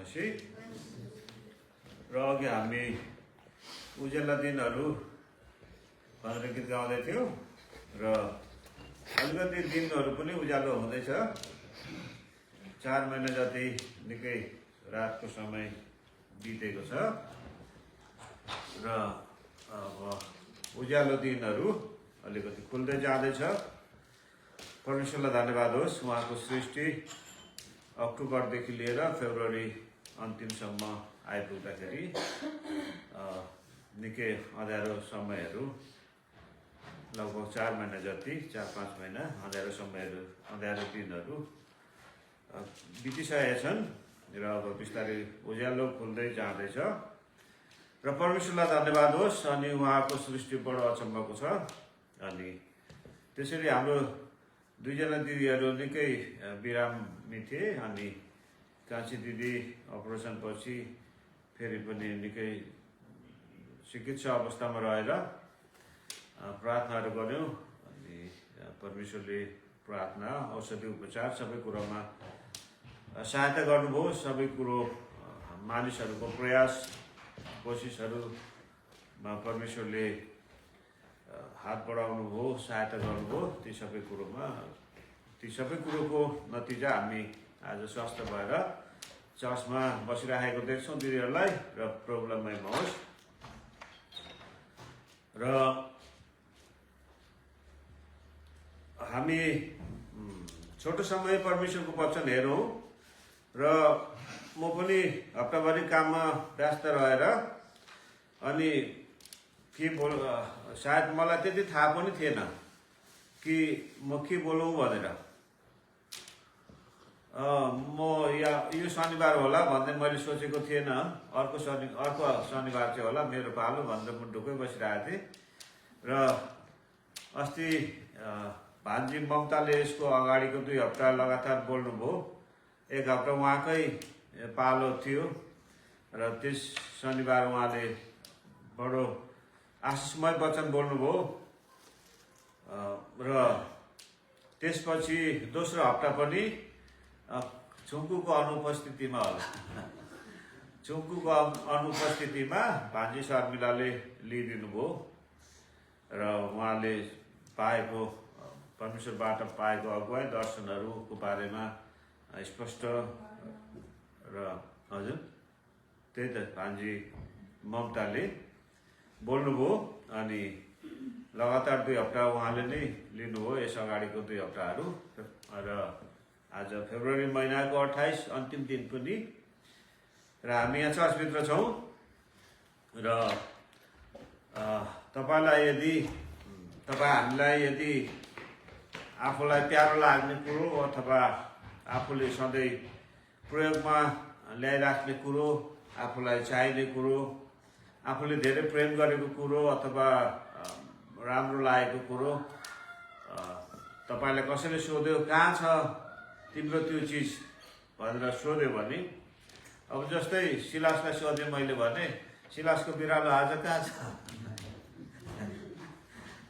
मसी र अघि हामी उज्याला दिनहरू भनेर गीत गाउँदै थियौँ र अलिकति दिनहरू पनि उज्यालो हुँदैछ। 4 महिना जति निकै रातको समय बितेको छ र अब उज्यालो दिनहरू अलिकति खुल्दै जाँदैछ। परमेश्वरलाई धन्यवाद होस्, उहाँको सृष्टि अक्टोबरदेखि लिएर फेब्रुअरी अन्तिमसम्म आइपुग्दाखेरि निकै अँध्यारो समयहरू लगभग 4 महिना जति 4-5 महिना अँध्यारो दिनहरू बितिसकेका छन् र अब बिस्तारै उज्यालो खुल्दै जाँदैछ र परमेश्वरलाई धन्यवाद होस्। अनि उहाँको सृष्टि बडो अचम्मको छ। अनि त्यसरी हाम्रो दुईजना दिदीहरू निकै बिरामी थिए। अनि कान्छी दिदी अपरेसन पछि फेरि पनि निकै चिकित्सा अवस्थामा रहेर प्रार्थनाहरू गऱ्यौँ। अनि परमेश्वरले प्रार्थना, औषधि, उपचार सबै कुरामा सहायता गर्नुभयो। सबै कुरो मानिसहरूको प्रयास कोसिसहरूमा परमेश्वरले हात बढाउनु भयो, सहायता गर्नुभयो। ती सबै कुरोको नतिजा हामी आज स्वस्थ भएर चर्चमा बसिरहेको देख्छौँ दिदीहरूलाई र प्रभुलाई महिमा होस्। र हामी छोटो समय परमेश्वरको वचन हेरौँ र म पनि हप्ताभरि काममा व्यस्त रहेर अनि सायद मलाई त्यति थाहा पनि थिएन कि म के बोलौँ भनेर। म यो शनिबार होला भन्दै मैले सोचेको थिएन। अर्को शनिबार चाहिँ होला मेरो पालो भनेर म ढुक्कै बसिरहेको थिएँ। र अस्ति भान्जी ममताले यसको अगाडिको 2 हप्ता लगातार बोल्नुभयो। 1 हप्ता उहाँकै पालो थियो र त्यस शनिबार उहाँले बडो आशिषमय वचन बोल्नुभयो। र त्यसपछि दोस्रो हप्ता पनि छुङ्कुको अनुपस्थितिमा होला। छुङ्कुको अनुपस्थितिमा भान्जी शर्मिलाले लिइदिनु भयो र उहाँले पाएको परमेश्वरबाट पाएको अगुवाई दर्शनहरूको बारेमा स्पष्ट र हजुर त्यही त भान्जी ममताले बोल्नुभयो। अनि लगातार 2 हप्ता उहाँले नै लिनुभयो, यस अगाडिको 2 हप्ताहरू। र आज फेब्रुअरी महिनाको 28 अन्तिम दिन पनि र हामी यहाँ चर्चभित्र छौँ। र हामीलाई यदि आफूलाई प्यारो लाग्ने कुरो अथवा आफूले सधैँ प्रयोगमा ल्याइराख्ने कुरो, आफूलाई चाहिने कुरो, आफूले धेरै प्रेम गरेको कुरो अथवा राम्रो लागेको कुरो तपाईँलाई कसैले सोध्यो कहाँ छ तिम्रो त्यो चिज भनेर सोध्यो भने, अब जस्तै सिलासलाई सोधेँ मैले भने सिलासको बिरालो आज कहाँ छ,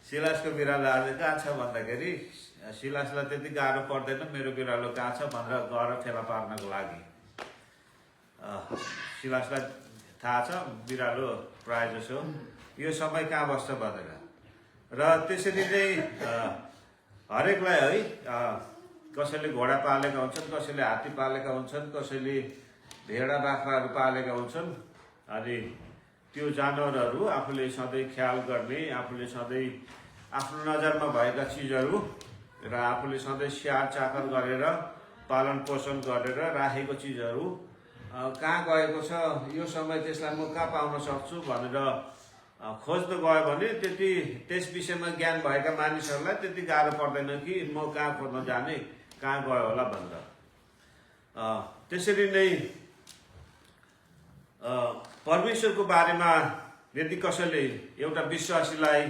सिलासको बिरालो आज कहाँ छ भन्दाखेरि सिलासलाई त्यति गाह्रो पर्दैन मेरो बिरालो कहाँ छ भनेर गएर फेला पार्नको लागि। सिलासलाई थाहा छ बिरालो प्रायः जसो यो समय कहाँ बस्छ भनेर। र त्यसरी नै हरेकलाई है, कसैले घोडा पालेका हुन्छन्, कसैले हात्ती पालेका हुन्छन्, कसैले भेडा बाख्राहरू पालेका हुन्छन्। अनि त्यो जानवरहरू आफूले सधैँ ख्याल गर्ने, आफूले सधैँ आफ्नो नजरमा भएका चिजहरू र आफूले सधैँ स्याहार चाकर गरेर पालन पोषण गरेर राखेको चिजहरू कहाँ गएको छ, यो समय त्यसलाई म कहाँ पाउन सक्छु भनेर खोज्न गयो भने त्यस विषयमा ज्ञान भएका मानिसहरूलाई त्यति गाह्रो पर्दैन कि म कहाँ खोज्न जाने, कहाँ गयो होला भनेर। त्यसरी नै परमेश्वरको बारेमा यदि कसैले एउटा विश्वासीलाई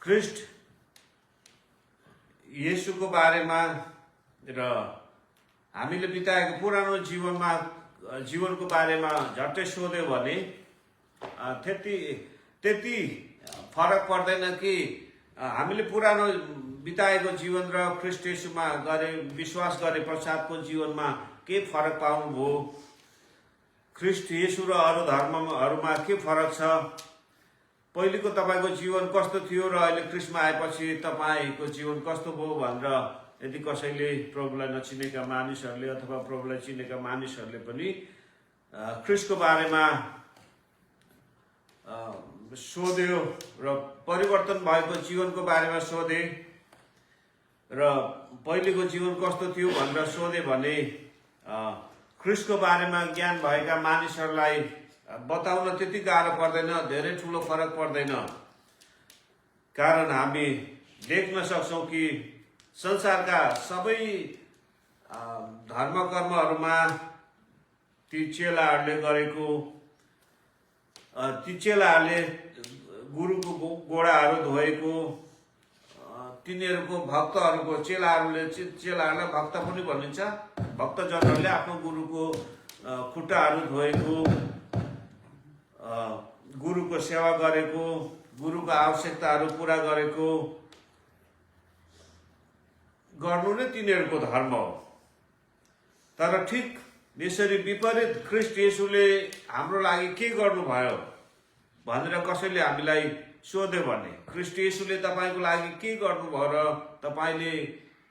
ख्रीष्ट येशूको बारेमा र हामीले बिताएको पुरानो जीवनको बारेमा झट्टै सोध्यो भने त्यति फरक पर्दैन कि हामीले पुरानो बिताएको जीवन र ख्रीष्ट येशूमा विश्वास गरे पश्चातको जीवनमा के फरक पाउनुभयो ख्रिस्ट येशू र अरू धर्महरूमा के फरक छ, पहिलेको तपाईँको जीवन कस्तो थियो र अहिले ख्रिस्टमा आएपछि तपाईँको जीवन कस्तो भयो भनेर यदि कसैले प्रभुलाई नचिनेका मानिसहरूले अथवा प्रभुलाई चिनेका मानिसहरूले पनि ख्रिस्टको बारेमा सोध्यो र परिवर्तन भएको जीवनको बारेमा सोधे र पहिलेको जीवन कस्तो थियो भनेर सोधे भने ख्रिस्टको बारेमा ज्ञान भएका मानिसहरूलाई बताउन त्यति गाह्रो पर्दैन, धेरै ठुलो फरक पर्दैन। कारण हामी देख्न सक्छौँ कि संसारका सबै धर्म कर्महरूमा ती चेलाहरूले गरेको, ती चेलाहरूले गुरुको गोडाहरू धोएको, तिनीहरूको भक्तहरूको चेलाहरूलाई भक्त पनि भनिन्छ, भक्तजनहरूले आफ्नो गुरुको खुट्टाहरू धोएको, गुरुको सेवा गरेको, गुरुको आवश्यकताहरू पुरा गरेको गर्नु नै तिनीहरूको धर्म हो। तर ठिक यसरी विपरीत ख्रिस्ट येशूले हाम्रो लागि के गर्नुभयो भनेर कसैले हामीलाई सोध्यो भने ख्रिस्ट येशूले तपाईँको लागि के गर्नुभयो र तपाईँले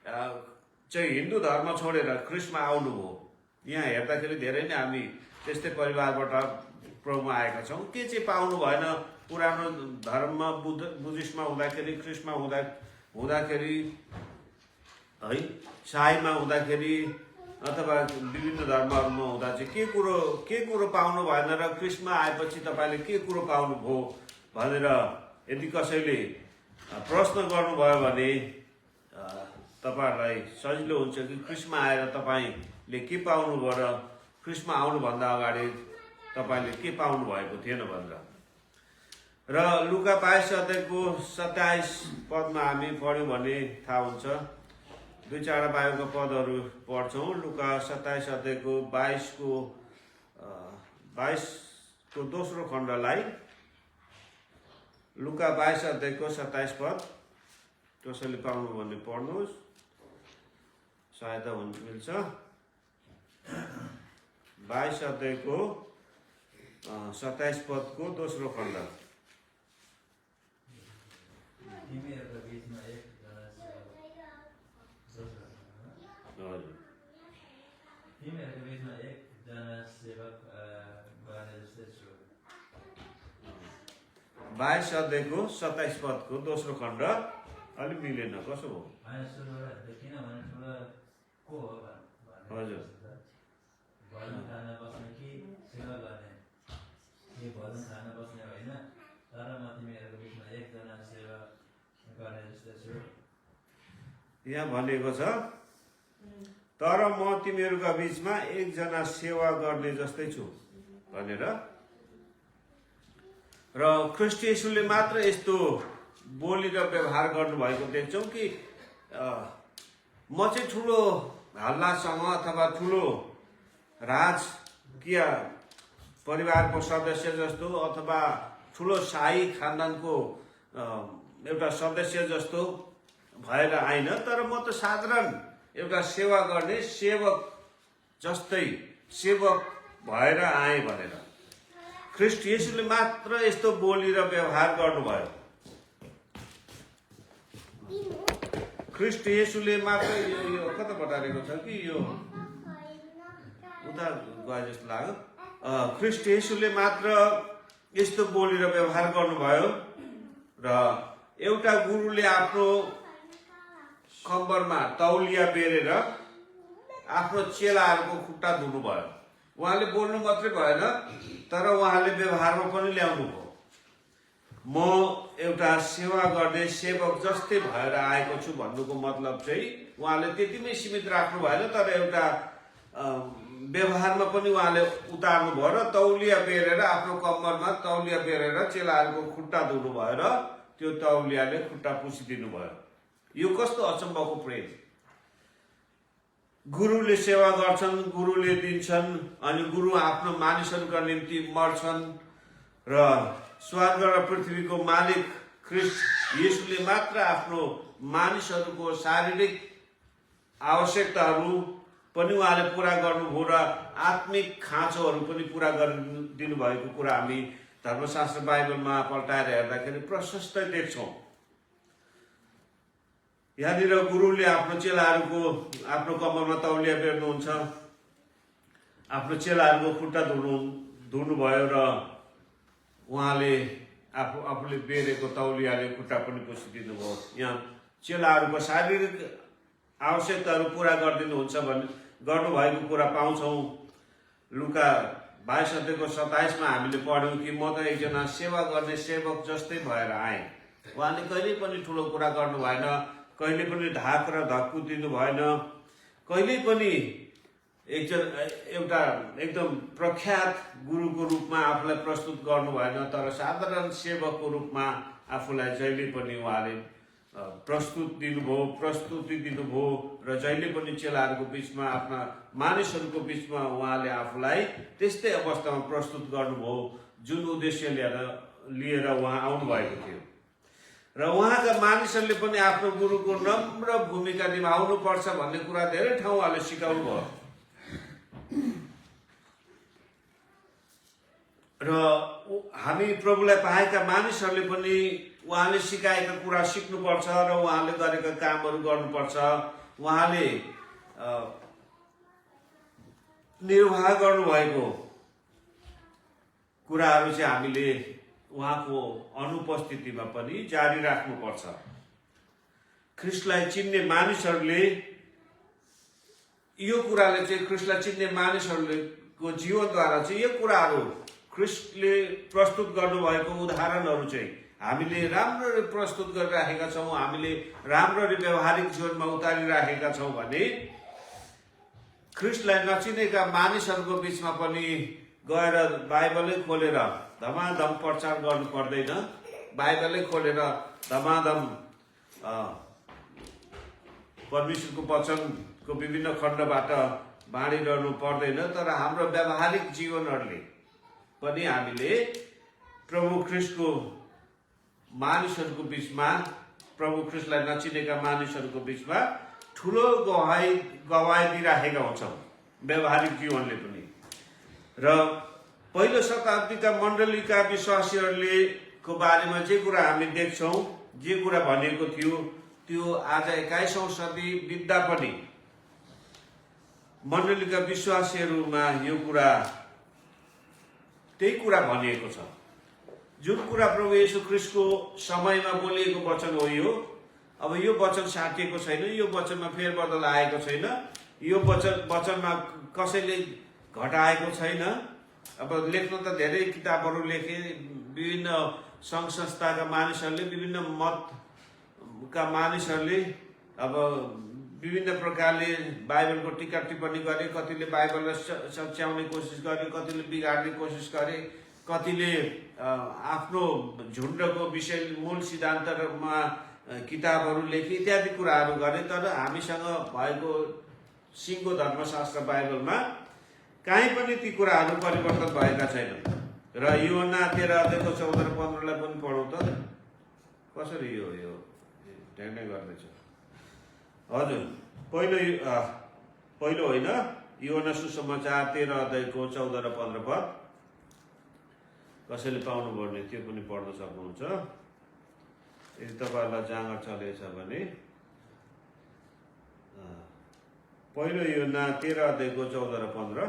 चाहिँ हिन्दू धर्म छोडेर ख्रिस्टमा आउनुभयो। यहाँ हेर्दाखेरि धेरै नै हामी त्यस्तै परिवारबाट प्रभुमा आएका छौँ। के चाहिँ पाउनु भएन, पुरानो धर्ममा बुद्धिस्टमा हुँदाखेरि, ख्रिस्टमा हुँदाखेरि है, साईमा हुँदाखेरि अथवा विभिन्न धर्महरूमा हुँदा चाहिँ के कुरो पाउनु भएन र ख्रिस्टमा आएपछि तपाईँले के कुरो पाउनुभयो भनेर यदि कसैले प्रश्न गर्नुभयो भने तपाईँहरूलाई सजिलो हुन्छ कि ख्रिस्टमा आएर तपाईँले के पाउनुभयो र ख्रिस्टमा आउनुभन्दा अगाडि तपाईँले के पाउनु भएको थिएन भनेर। र लुका 22 अध्यायको 27 पदमा हामी पढ्यौँ भने थाहा हुन्छ। दुई चारवटा बाइबलका पदहरू पढ्छौँ। लुका 27 अध्यायको 22को दोस्रो खण्डलाई, लुका 22 अध्यायको 27 पद कसैले पाउनु भने पढ्नुहोस्, सहायता मिल्छ। 22 अध्यायको 27 पदको दोस्रो खण्ड। तिमीहरूको बिचमा एकजना सेवक गर्ने जस्तै छु। 22 अध्यायको 27 पदको दोस्रो खण्ड अलिक मिलेन, कसो हो? किनभने ठुलो को हो? हजुर, भजन खान बस्ने कि सेवा गर्ने? यो भजन खान बस्ने होइन, तर म तिमीहरूको बिचमा एकजना सेवा गर्ने जस्तै छु। यहाँ भनेको छ तर म तिमीहरूका बिचमा एकजना सेवा गर्ने जस्तै छु भनेर। र ख्रिस्ट येशूले मात्र यस्तो बोली र व्यवहार गर्नुभएको देख्छौँ कि म चाहिँ ठुलो हल्लासँग अथवा ठुलो राजकीय परिवारको सदस्य जस्तो अथवा ठुलो शाही खानदानको एउटा सदस्य जस्तो भएर आइन, तर म त साधारण एउटा सेवा गर्ने सेवक जस्तै सेवक भएर आएँ भनेर ख्रिस्ट येशूले मात्र यस्तो बोली र व्यवहार गर्नुभयो। ख्रिस्ट येशूले मात्र यो कता बटारेको छ कि यो उता गए जस्तो लाग्यो। ख्रिस्ट येशूले मात्र यस्तो बोली र व्यवहार गर्नुभयो र एउटा गुरुले आफ्नो कम्बरमा तौलिया बेरेर आफ्नो चेलाहरूको खुट्टा धुनुभयो। उहाँले बोल्नु मात्रै भएन, तर उहाँले व्यवहारमा पनि ल्याउनु भयो। म एउटा सेवा गर्ने सेवक जस्तै भएर आएको छु भन्नुको मतलब चाहिँ उहाँले त्यतिमै सीमित राख्नु भएन, तर एउटा व्यवहारमा पनि उहाँले उतार्नु भयो र तौलिया बेरेर आफ्नो कम्बरमा तौलिया बेरेर चेलाहरूको खुट्टा धुनु भयो र त्यो तौलियाले खुट्टा पुछिदिनु भयो। यो कस्तो अचम्मको प्रेम! गुरुले सेवा गर्छन्, गुरुले दिन्छन्, अनि गुरु आफ्नो मानिसहरूका निम्ति मर्छन् र स्वर्ग र पृथ्वीको मालिक ख्रिस्ट येशूले मात्र आफ्नो मानिसहरूको शारीरिक आवश्यकताहरू पनि उहाँले पुरा गर्नुभयो र आत्मिक खाँचोहरू पनि पुरा गरिदिनु भएको कुरा हामी धर्मशास्त्र बाइबलमा पल्टाएर हेर्दाखेरि प्रशस्तै देख्छौँ। यहाँनिर गुरुले आफ्नो चेलाहरूको आफ्नो कमरमा तौलिया बेर्नुहुन्छ, आफ्नो चेलाहरूको खुट्टा धुनुभयो र उहाँले आफूले बेरेको तौलियाले खुट्टा पनि पुछिदिनु भयो। यहाँ चेलाहरूको शारीरिक आवश्यकताहरू पुरा गरिदिनुहुन्छ भन्ने गर्नुभएको कुरा पाउँछौँ। लुका 22:27 हामीले पढ्यौँ कि म त एकजना सेवा गर्ने सेवक जस्तै भएर आएँ। उहाँले कहिल्यै पनि ठुलो कुरा गर्नु भएन, कहिले पनि धाक र धक्कु दिनु भएन, कहिले पनि एउटा एकदम प्रख्यात गुरुको रूपमा आफूलाई प्रस्तुत गर्नु भएन, तर साधारण सेवकको रूपमा आफूलाई जहिले पनि उहाँले प्रस्तुति दिनुभयो र जहिले पनि चेलाहरूको बिचमा आफ्ना मानिसहरूको बिचमा उहाँले आफूलाई त्यस्तै अवस्थामा प्रस्तुत गर्नुभयो जुन उद्देश्य लिएर उहाँ आउनुभएको थियो। र उहाँका मानिसहरूले पनि आफ्नो गुरुको नम्र भूमिका निभाउनुपर्छ भन्ने कुरा धेरै ठाउँ उहाँले सिकाउनु भयो। र हामी प्रभुलाई पाएका मानिसहरूले पनि उहाँले सिकाएका कुरा सिक्नुपर्छ र उहाँले गरेका कामहरू गर्नुपर्छ। उहाँले निर्वाह गर्नुभएको कुराहरू चाहिँ हामीले उहाँको अनुपस्थितिमा पनि जारी राख्नुपर्छ। ख्रिस्टलाई चिन्ने मानिसहरूले यो कुराले चाहिँ ख्रिस्टलाई चिन्ने मानिसहरूको जीवनद्वारा चाहिँ यो कुराहरू ख्रिस्टले प्रस्तुत गर्नुभएको उदाहरणहरू चाहिँ हामीले राम्ररी प्रस्तुत गरिराखेका छौँ, हामीले राम्ररी व्यावहारिक जीवनमा उतारिराखेका छौँ भने ख्रिस्टलाई नचिनेका मानिसहरूको बिचमा पनि गएर बाइबलै खोलेर धमाधम प्रचार गर्नु पर्दैन, बाइबलै खोलेर धमाधम परमेश्वरको वचनको विभिन्न खण्डबाट बाँडिरहनु पर्दैन। तर हाम्रो व्यावहारिक जीवनहरूले पनि हामीले प्रभु ख्रिस्टको मानिसहरूको बिचमा, प्रभु ख्रिस्टलाई नचिनेका मानिसहरूको बिचमा ठुलो गवाई दिइराखेका हुन्छौँ व्यावहारिक जीवनले पनि। र पहिलो शताब्दीका मण्डलीका विश्वासीहरूले को बारेमा जे कुरा हामी देख्छौँ, जे कुरा भनिएको थियो त्यो आज 21औं सदी बित्दा पनि मण्डलीका विश्वासीहरूमा यो कुरा त्यही कुरा भनिएको छ। जुन कुरा प्रभु येशू ख्रिस्टको समयमा बोलिएको वचन हो यो, अब यो वचन साटिएको छैन, यो वचनमा फेरबदल आएको छैन, यो वचनमा कसैले घटाएको छैन। अब लेख्न त धेरै किताबहरू लेखे, विभिन्न सङ्घ संस्थाका मानिसहरूले, विभिन्न मतका मानिसहरूले अब विभिन्न प्रकारले बाइबलको टीका टिप्पणी गरे, कतिले बाइबललाई सच्याउने कोसिस गरे, कतिले बिगार्ने कोसिस गरे, कतिले आफ्नो झुन्डको विषय मूल सिद्धान्तमा किताबहरू लेखे, इत्यादि कुराहरू गरे। तर हामीसँग भएको सिङ्गो धर्मशास्त्र बाइबलमा कहीँ पनि ती कुराहरू परिवर्तन भएका छैनन्। र यूहन्ना 13:14-15 पनि पढौँ त, कसरी यो ढ्याङ्गै गर्दैछ। हजुर, पहिलो होइन, यूहन्ना सुसमाचार 13:14-15 कसैले पाउनुभयो भने त्यो पनि पढ्न सक्नुहुन्छ। यदि तपाईँहरूलाई जाँगर चलेछ भने पहिलो यूहन्ना 13:14-15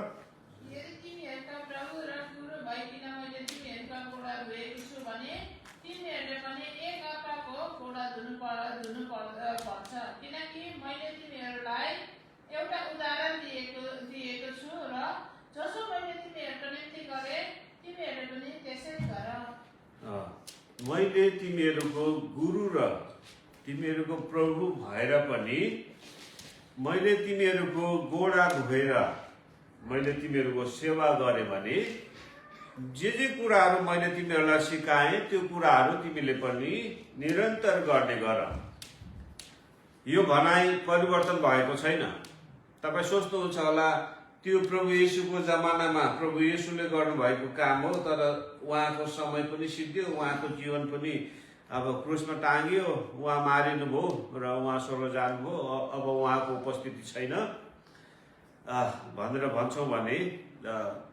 किनकि मैले तिमीहरूलाई एउटा उदाहरण दिएको छु र जसो मैले तिमीहरूको निम्ति गरेँ तिमीहरूले पनि त्यसै गर। मैले तिमीहरूको गुरु र तिमीहरूको प्रभु भएर पनि मैले तिमीहरूको गोडा धोएर मैले तिमीहरूको सेवा गरेँ भने जे कुराहरू मैले तिमीहरूलाई सिकाएँ त्यो कुराहरू तिमीले पनि निरन्तर गर्ने गर। यो भनाइ परिवर्तन भएको छैन। तपाईँ सोच्नुहुन्छ होला त्यो प्रभु येशूको जमानामा प्रभु येशूले गर्नुभएको काम हो, तर उहाँको समय पनि सिद्धियो, उहाँको जीवन पनि अब क्रुसमा टाँगियो, उहाँ मारिनुभयो र उहाँ स्वर्ग जानुभयो, अब उहाँको उपस्थिति छैन। भनेर भन्छौँ भने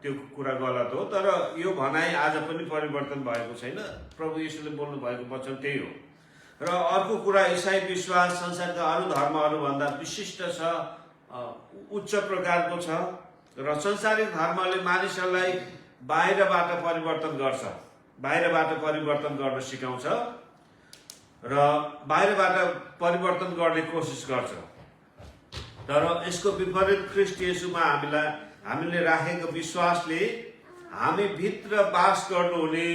त्यो कुरा गलत हो। तर यो भनाइ आज पनि परिवर्तन भएको छैन। प्रभु येशूले बोल्नु भएको वचन त्यही हो। र अर्को कुरा, इसाई विश्वास संसारका अरू धर्महरूभन्दा विशिष्ट छ, उच्च प्रकारको छ। र संसारिक धर्मले मानिसहरूलाई बाहिरबाट परिवर्तन गर्छ, बाहिरबाट परिवर्तन गर्न सिकाउँछ र बाहिरबाट परिवर्तन गर्ने कोसिस गर्छ। तर यसको विपरीत ख्रीष्ट येशूमा हामीले राखेको विश्वासले हामी भित्र बास गर्नुहुने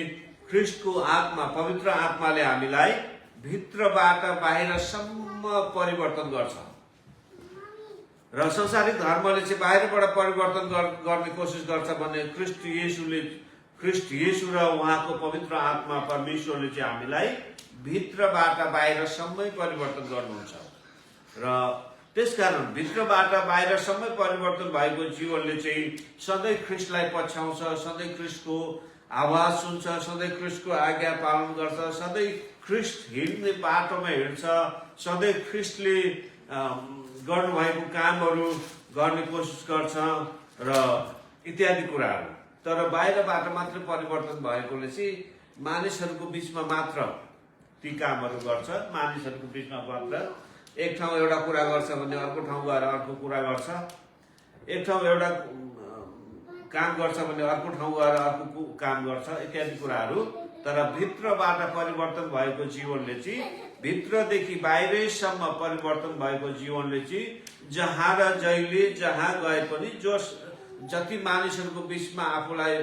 ख्रीष्टको आत्मा, पवित्र आत्माले हामीलाई भित्रबाट बाहिरसम्म परिवर्तन गर्छ। र संसारिक धर्मले चाहिँ बाहिरबाट परिवर्तन गर्ने कोसिस गर्छ भने ख्रीष्ट येशू र उहाँको पवित्र आत्मा परमेश्वरले चाहिँ हामीलाई भित्रबाट बाहिरसम्मै परिवर्तन गर्नुहुन्छ। र त्यसकारण भित्रबाट बाहिरसम्मै परिवर्तन भएको जीवनले चाहिँ सधैँ ख्रीष्टलाई पछ्याउँछ, सधैँ ख्रीष्टको आवाज सुन्छ, सधैँ ख्रीष्टको आज्ञा पालन गर्छ, सधैँ ख्रीष्ट हिँड्ने बाटोमा हिँड्छ, सधैँ ख्रीष्टले गर्नुभएको कामहरू गर्ने कोसिस गर्छ र इत्यादि कुराहरू। तर बाहिरबाट मात्र परिवर्तन भएकोले चाहिँ मानिसहरूको बिचमा मात्र ती कामहरू गर्छ, मानिसहरूको बिचमा मात्र एक ठाउँ एउटा कुरा गर्छ भने अर्को ठाउँ गएर अर्को कुरा गर्छ, एक ठाउँ एउटा काम गर्छ भने अर्को ठाउँ गएर अर्को काम गर्छ, इत्यादि कुराहरू। तर भित्रबाट परिवर्तन भएको जीवनले चाहिँ, भित्रदेखि बाहिरैसम्म परिवर्तन भएको जीवनले चाहिँ जहाँ र जहिले जहाँ गए पनि जति मानिसहरूको बिचमा आफूलाई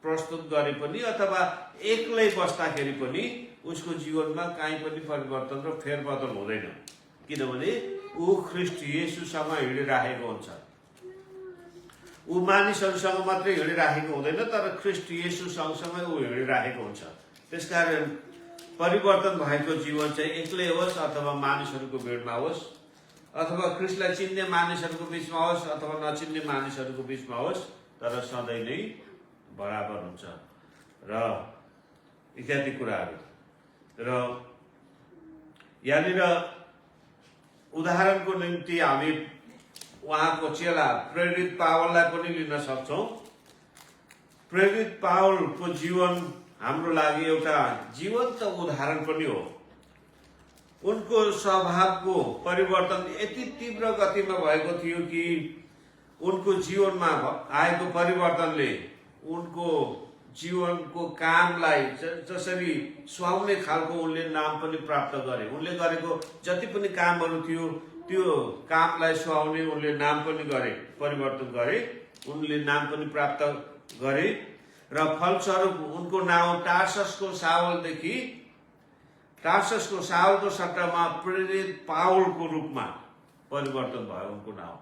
प्रस्तुत गरे पनि अथवा एक्लै बस्दाखेरि पनि उसको जीवनमा कहीँ पनि परिवर्तन र फेरबदल हुँदैन, किनभने ऊ ख्रीष्ट येशूसँग हिँडिराखेको हुन्छ। ऊ मानिसहरूसँग मात्रै हिँडिराखेको हुँदैन, तर ख्रीष्ट येशू सँगसँगै ऊ हिँडिराखेको हुन्छ। त्यसकारण परिवर्तन भएको जीवन चाहिँ एक्लै होस् अथवा मानिसहरूको भिडमा होस्, अथवा ख्रीष्टलाई चिन्ने मानिसहरूको बिचमा होस् अथवा नचिन्ने मानिसहरूको बिचमा होस्, तर सधैँ नै बराबर हुन्छ र इत्यादि कुराहरू। र यहाँनिर उदाहरणको निम्ति हामी उहाँको चेला प्रेरित पावललाई पनि लिन सक्छौँ। प्रेरित पावलको जीवन हाम्रो लागि एउटा जीवन्त उदाहरण पनि हो। उनको स्वभावको परिवर्तन यति तीव्र गतिमा भएको थियो कि उनको जीवनमा आएको परिवर्तनले उनको जीवनको कामलाई जसरी सुहाउने खालको उनले नाम पनि प्राप्त गरे। उनले गरेको जति पनि कामहरू थियो त्यो कामलाई सुहाउने उनले नाम पनि गरे, परिवर्तन गरे, उनले नाम पनि प्राप्त गरे। र फलस्वरूप उनको नाउँ टार्ससको साउलको सट्टामा प्रेरित पावलको रूपमा परिवर्तन भयो उनको नाउँ।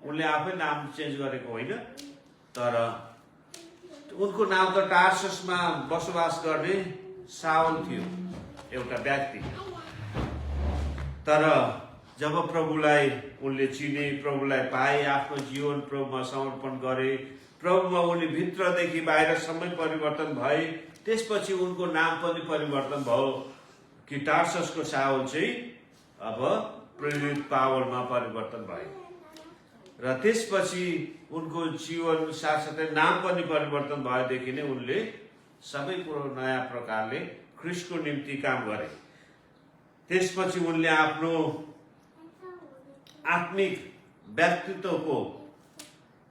उनले आफै नाम चेन्ज गरेको होइन, तर उनको नाम त टार्ससमा बसोबास गर्ने साउल थियो, एउटा व्यक्ति। तर जब प्रभुलाई उनले चिने, प्रभुलाई पाए, आफ्नो जीवन प्रभुमा समर्पण गरे, प्रभुमा उनी भित्रदेखि बाहिरसम्मै परिवर्तन भए, त्यसपछि उनको नाम पनि परिवर्तन भयो कि टार्ससको साउल चाहिँ अब प्रेरित पावलमा परिवर्तन भयो। र त्यसपछि उनको जीवन साथसाथै नाम पनि परिवर्तन भएदेखि नै उनले सबै कुरो नयाँ प्रकारले ख्रीष्टको निम्ति काम गरे। त्यसपछि उनले आफ्नो आत्मिक व्यक्तित्वको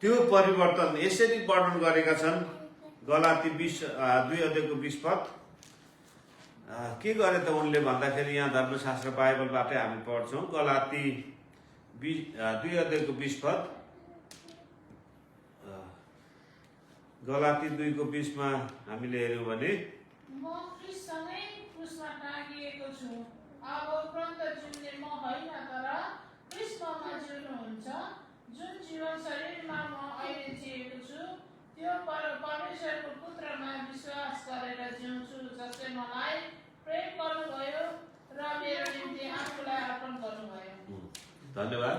त्यो परिवर्तन यसरी वर्णन गरेका छन्। गलाती 2:20 पद के गरे त उनले भन्दाखेरि, यहाँ धर्मशास्त्र बाइबलबाटै हामी पढ्छौँ। गलाती 2:20 पद, गलाती 2:20 हामीले हेर्यौँ भने, म ख्रीष्टसँगै क्रुसमा टाँगिएको छु, अब उपरान्त जिउने म होइन, तर ख्रीष्ट ममा जिउनुहुन्छ। जुन जीवन शरीरमा म अहिले जिएको छु त्यो परमेश्वरको पुत्रमा विश्वास गरेर जिउँछु, जसले मलाई प्रेम गर्नुभयो र मेरो निम्ति आफूलाई अर्पण गर्नुभयो। धन्यवाद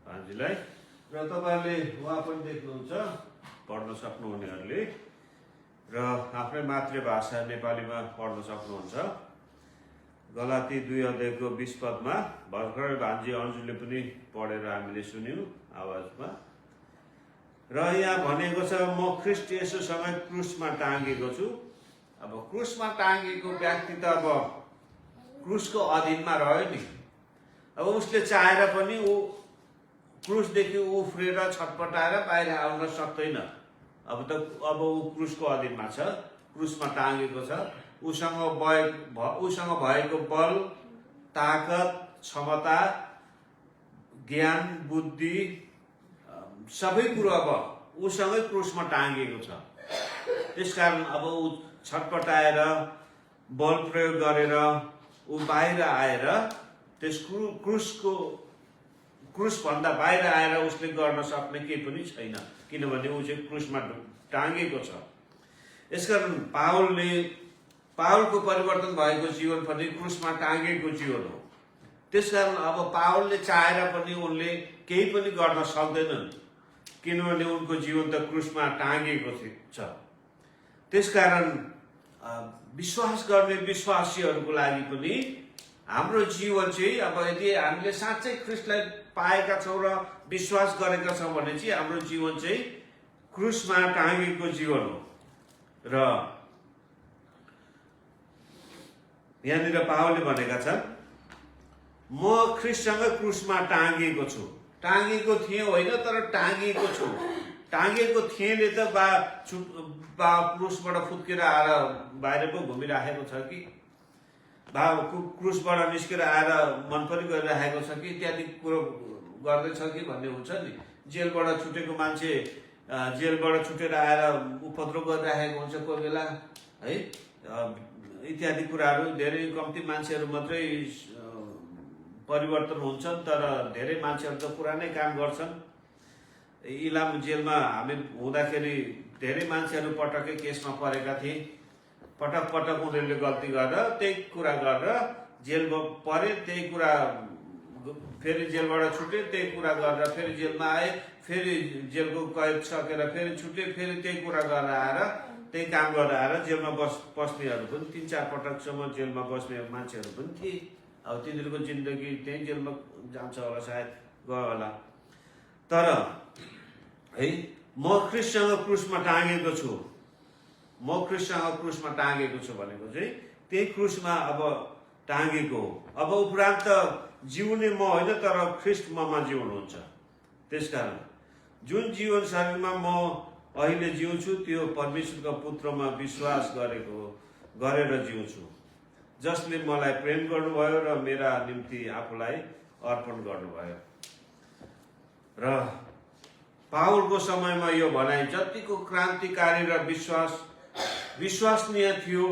भान्जीलाई। र तपाईँहरूले उहाँ पनि देख्नुहुन्छ, पढ्न सक्नुहुनेहरूले, र आफ्नै मातृभाषा नेपालीमा पढ्न सक्नुहुन्छ। गलाती 2:20 पदमा भर्खरै भान्जी अन्जुले पनि पढेर हामीले सुन्यौँ आवाजमा। र यहाँ भनेको छ म ख्रिस्ट येशूसँगै क्रुसमा टाँगेको छु। अब क्रुसमा टाँगेको व्यक्ति त अब क्रुसको अधीनमा रह्यो नि। अब उसले चाहेर पनि ऊ क्रुसदेखि उफ्रेर छटपटाएर बाहिर आउन सक्दैन। अब ऊ क्रुसको अधीनमा छ, क्रुसमा टाँगेको छ। उसँग भएको बल, ताकत, क्षमता, ज्ञान, बुद्धि सबै कुरो अब उसँगै क्रुसमा टाँगेको छ। त्यसकारण अब ऊ छटपटाएर बल प्रयोग गरेर ऊ बाहिर आएर त्यस क्रुसभन्दा बाहिर आएर उसले गर्न सक्ने केही पनि छैन, किनभने ऊ चाहिँ क्रुसमा टाँगेको छ। यसकारण पावलको परिवर्तन भएको जीवन पनि क्रुसमा टाँगेको जीवन हो। त्यसकारण अब पावलले चाहेर पनि उनले केही पनि गर्न सक्दैनन्, किनभने उनको जीवन त क्रुसमा टाँगेको छ। त्यसकारण विश्वास गर्ने विश्वासीहरूको लागि पनि हाम्रो जीवन चाहिँ अब यदि हामीले साँच्चै ख्रिस्टलाई पाएका छौँ र विश्वास गरेका छौँ भने चाहिँ हाम्रो जीवन चाहिँ क्रुसमा टाँगेको जीवन हो। र यहाँनिर पावलले भनेका छन् म ख्रिस्टसँग क्रुसमा टाँगेको छु। टाँगेको थिएँ होइन, तर टाँगेको छु। टाँगेको थिएँले त क्रुसबाट फुत्केर आएर बाहिर पो घुमिराखेको छ कि क्रुसबाट निस्केर आएर मन पनि गरिराखेको छ कि इत्यादि कुरो गर्दैछ कि भन्ने हुन्छ नि। जेलबाट छुटेको मान्छे जेलबाट छुटेर आएर उपद्रो गरिराखेको हुन्छ कोही बेला है। इत्यादि कुराहरू धेरै कम्ती मान्छेहरू मात्रै परिवर्तन हुन्छन्, तर धेरै मान्छेहरू त पुरानै काम गर्छन्। इलाम जेलमा हामी हुँदाखेरि धेरै मान्छेहरू पटक्कै केसमा परेका थिए। पटक पटक उनीहरूले गल्ती गरेर त्यही कुरा गरेर जेलमा परे, त्यही कुरा फेरि जेलबाट छुटे, त्यही कुरा गरेर फेरि जेलमा आए, फेरि जेलको कैद सकेर फेरि छुटे, फेरि त्यही कुरा गरेर आएर त्यही काम गरेर आएर जेलमा बस्नेहरू पनि 3-4 पटकसम्म जेलमा बस्ने मान्छेहरू पनि थिए। अब तिनीहरूको जिन्दगी त्यही जेलमा जान्छ होला, सायद गयो होला। तर है म ख्रिस्टसँग क्रुसमा टाँगेको छु, म ख्रिस्टसँग क्रुसमा टाँगेको छु भनेको चाहिँ त्यही क्रुसमा अब टाँगेको हो। अब उपरान्त जिउने म होइन, तर ख्रिस्ट ममा जिउनुहुन्छ। त्यसकारण जुन जीवन शरीरमा म अहिले जिउँछु त्यो परमेश्वरको पुत्रमा विश्वास गरेर जिउँछु, जसले मलाई प्रेम गर्नुभयो र मेरा निम्ति आफूलाई अर्पण गर्नुभयो। र पावलको समयमा यो भनाइ जतिको क्रान्तिकारी र विश्वसनीय थियो,